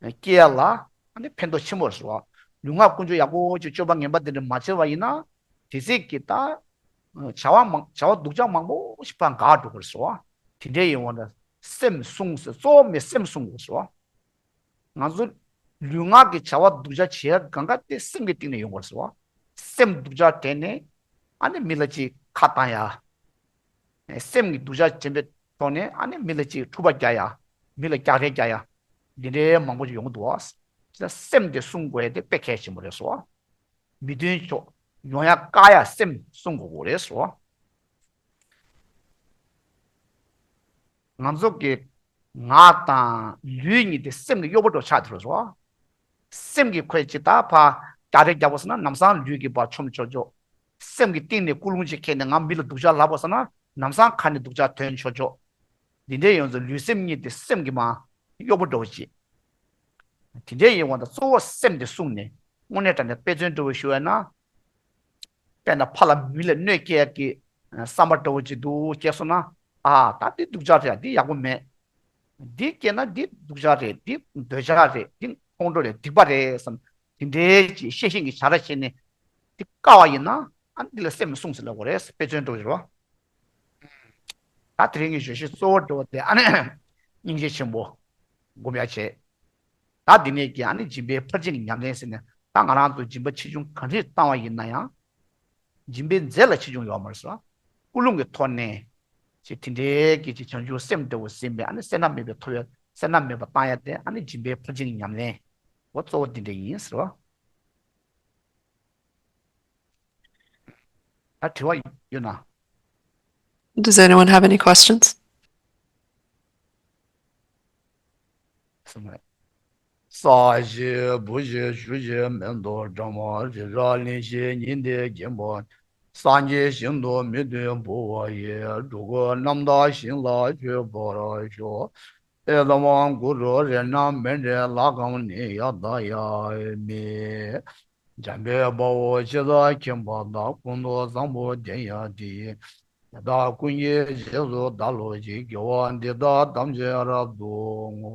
སྐྱེ་ཡ་ལ་ཨ་ནི་ཕན་ཐོགས་ཆེན་པོ་རེད་ཟེར་བ། ལུས་ངག་ཀུན་སྤྱོད་ཡག་པོ་ཞིག་སྤྱོད་པ་ངན་པ་དེ་འདྲ་མ་བྱས་པ་ཡིན་ན། དེ་ཚིག་གི་ད་བྱ་བ་མང་བྱ་བ་སྡུག་ཅག་མང་པོ་ཞིག་ཕར་འགག་འགྲོ་གི་རེད་ཟེར་བ། དེ་འདྲའི་ཡིན་འོང་ན་སེམས་བསྲུང་ཟེར། གཙོ་བོ་མི་སེམས་བསྲུང་དགོས་ཟེར་བ། ང་ཚོ་ལུས་ངག་གི་བྱ་བ་སྡུག་ཅག་བྱེད་ཡ་གང་ག་དེ་སེམས་ཀྱི་སྟེང་ནས་ཡོང་དགོས་ཟེར་བ། སེམས་སྡུག་ཅག་དྲན་ནས་ཨ་ནི་མི་ལ་ཅིག་ཁ་བཏང་ཡ། སེམས་ཀྱི་སྡུག་ཅག་དྲན་པའི་ཐོག་ནས་ཨ་ནི་མི་ལ་ཅིག་འཁྲུག་པ་རྒྱག་ཡ། མི་ལ་རྒྱག་རེས་རྒྱག་ཡ། འདི་འདྲའི་མང་པོ་ཞིག་ཡོང་གི་འདུག་བ། ཅི་ལྟར་སེམས་དེ་བསྲུང་དགོས་ཡ་དེ་དཔེ་གལ་ཆེན་པོ་རེད་ཟེར་བ། མི་མཐུན་ཕྱོགས་ཡོང་ཡ་བཀག་ཡ་སེམས་བསྲུང་དགོས་རེད་ཟེར་བ། ང་ཚོ་གི་ངག་དང་ལུས་གཉིས་དེ་སེམས་ཀྱི་གཡོག་པོ་འདྲ་ཆགས་ཐུབ་རེད་བ། སེམས་ཀྱི་ཁོས་ཇི་ལྟར་ཕར་རྒྱག་རེས་རྒྱག་པ་སོང་ན་ལམ་སང་ལུས་ཀྱིས་ཕར་མཆོང་ཆོག་ཆོག་སེམས་ཀྱི་གཏིང་ནས་ཀུན་སློང་ཅིག་འཁྱེར་ནས་ང་མི་ལ་སྡུག་ཅག་ལབ་པ་སོང་ན་ལམ་སང་ཁ་ནས་སྡུག་ཅག་ཐོན་ཆོག་ཆོག་འདི་འདྲའི་ཡོང་ཚེ་ལུས་སེམས་གཉིས་དེ་སེམས་ཀྱི་མ་གཡོག་པོ་འདྲ་བོ་ཅིག་དེ་འདྲའི་ཡིན་དབང་དུ་གཙོ་བོ་སེམས་དེ་བསྲུངས་ནས་དངོས་གནས་དྲང་གནས་དཔེ་མཚོན་འདྲ་བོ་ཞུ་བ་ན། དཔེར་ན་ཕ་ལ་མི་ལ་གནོད་སྐྱེལ་གྱི་བསམ་པ་འདྲ་བོ་ཅིག་འདུག་སྐྱེས་སོང་ན། ཨ་ད་འདི་སྡུག་ཅག་རེད། འདི་ཡག་པོ་མེད། འདི་སྐྱེས་ན་འདི་སྡུག་ཅག་རེད། འདི་འདོད་ཆགས་རེད། འདི་ཁོང་ཁྲོ་རེད། སྡིག་པ་རེད་བསམ། དེ་འདྲའི་ཅིག་ཤེས་བཞིན་གྱི་བྱ་ར་བྱས་ནས་འདི་བཀག་པ་ཡིན་ན་ཨ་འདི་ལ་སེམས་བསྲུངས་ཟེར་ལབ་དགོས་རེད། དཔེ་མཚོན་འདྲ་བོ་ཅིག་རེད་བ། ད་དེ་རིང་གི་བརྗོད་གཞི་གཙོ་བོ་འདྲ་བོ་དེ་ཨ་ནི་སྙིང་རྗེ་ཆེན་པོ་སྒོམ་ཡ་བྱེད། ད་འདི་ནས་ཀྱི་ཨ་ནི་སྦྱིན་པའི་ཕར་ཕྱིན་གྱི་ཉམས་ལེན་ཟེར་ནས་ད་ང་རང་ཚོ་སྦྱིན་པ་ཆེ་ཆུང་གང་འདྲས་བཏང་བ་ཡིན་ན་ཡང་། སྦྱིན་པའི་རྫས་ལ་ཆེ་ཆུང་ཡོད་མ་རེད་ཟེར། ཀུན་སློང་གི་ཐོག་ནས་ཅིག་དེ་འདྲའི་གི་ཅིག་བྱང་ཆུབ་སེམས་འདྲ་བོ་ཟིན་པའི་ཨ་ནི་བསོད་ནམས་མེད་པའི་ཐོབ་ཡ་བསོད་ནམས་མེད་པ་བཏང་ཡ་དེ་ཨ་ནི་སྦྱིན་པའི་ཕར་ཕྱིན་གྱི་ཉམས་ལེན་འོ་གཙོ་བོ་འདི་འདྲ་ཡིན་ཟེར་བ། ད་དྲི་བ་ཡོད་ན། Does anyone have any questions? གསུངས་རེད། ས་གཞི་བུ་གཞི་ཆུ་གཞི་མེ་ཏོག་སྦྲང་མ་རི་རབ་གླིང་བཞི་ཉི་ཟླས་བརྒྱན་པ། སངས་རྒྱས་ཞིང་དུ་མི་མཐུན་བུ་བ་ཡི། འགྲོ་ཀུན་རྣམ་དག་ཞིང་ལ་སྤྱོད་པར་ཤོག་ཨེ་དམ་གུ་རུ་རཏྣ་མཎྜལ་ལ་ཀཾ་ནི་ཡ་ད་ཡ་མི། འཇམ་དཔལ་དཔའ་བོས་ཇི་ལྟར་མཁྱེན་པ་དང་། ཀུན་ཏུ་བཟང་པོ་དེ་ཡང་དེ་ཡིས། དེ་དག་ཀུན་གྱི་རྗེས་སུ་བདག་སློབ་ཅིང་། དགེ་བ་འདི་དག་ཐམས་ཅད་རབ་ཏུ་བསྔོ།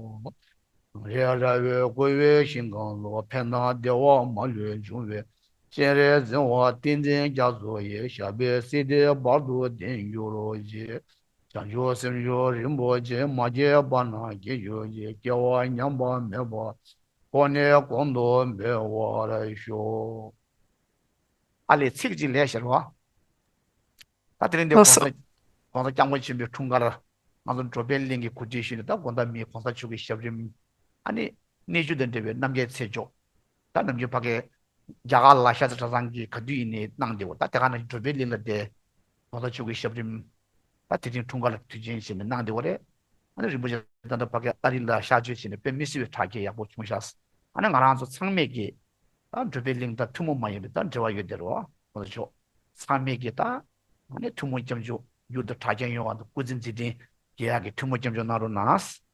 རང་རིགས་ར་བས་བསྐོར་བའི་ཞིང་ཁམས་སུ། ཕན་དང་བདེ་བ་མ་ལུས་འབྱུང་བའི། སྤྱན་རས་གཟིགས་དབང་ཏིང་འཛིན་རྒྱ་མཚོ་ཡི། ཞབས་པད་སྲིད་མཐའི་བར་དུ་བརྟན་གྱུར་ཅིག་བྱང་ཆུབ་སེམས་མཆོག་རིན་པོ་ཆེ། མ་སྐྱེས་པ་རྣམས་སྐྱེ་གྱུར་ཅིག་སྐྱེ་བ་ཉམས་པ་མེད་པར། གོང་ནས་གོང་དུ་འཕེལ་བར་ཤོག་ཨ་ལས་ཚིག་གཅིག་ལས་ཤར་བ། ད་དེ་རིང་འདི་ལགས་སོ། གོང་ས་གོང་ས་སྐྱབས་མགོན་ཆེན་པོའི་འཁྲུངས་སྐར། ང་ཚོ་འགྲོ་ཕན་གླིང་གི་གོ་སྒྲིག་ཞུས་ནས་ད་དགོང་དག་མི་གོང་ས་མཆོག་གི་ཞབས་རིམ། ཨ་ནི་གནས་མཆོག་དང་འབྲེལ་བའི་རྣམ་རྒྱལ་ཚེ་མཆོག་ད་ནམ་རྒྱུན་ཕ་གའི་རྒྱ་གར་ལ་ཤ་ཚ་གྲྭ་ཚང་གིས་ག་དུས་ཡིན་ནའི་གནང་བསྡད་ཡོད། ད་དེ་ག་ནང་བཞིན་འགྲོ་ཕན་གླིང་ལ་བསྡད། གོང་ས་མཆོག་གི་ཞབས་རིམ། ད་དེ་རིང་འཁྲུངས་སྐར་ལ་དུས་ཆེན་བྱས་ནས་གནང་བསྡད་ཡོད་རེད། ཨ་ནི་རིན་པོ་ཆེ་ད་ལྟ་ཕ་གའི་ཨ་རི་ལ་གཤགས་བཅོས་བྱས་ནས་དཔེ་མི་སྲིད་པའི་དྲག་སྐྱེད་ཡག་པོ་བྱུང་ཤག་ཨ་ནི་ང་རང་ཚོ་ཚང་མས་ཀྱིས་ད་འགྲོ་ཕན་གླིང་དང་ཐུན་མོང་མ་ཡིན་པའི་ད་འབྲེལ་བ་ཡོད་བསྡད་རེད་བ། གོང་ས་མཆོག་ཚང་མས་ཀྱིས་ད་ཨ་ནི་ཐུན་མོང་སྐྱབས་འཇུག་མྱུར་དུ་གྲགས་ཅན་ཡོང་བ་དང་སྐུ་ཚེ་མཛད་བྲིན་རྒྱས་ཡག་གི་ཐུན་མོང་སྐྱབས་འཇུག་གནང་རོགས་གནང་།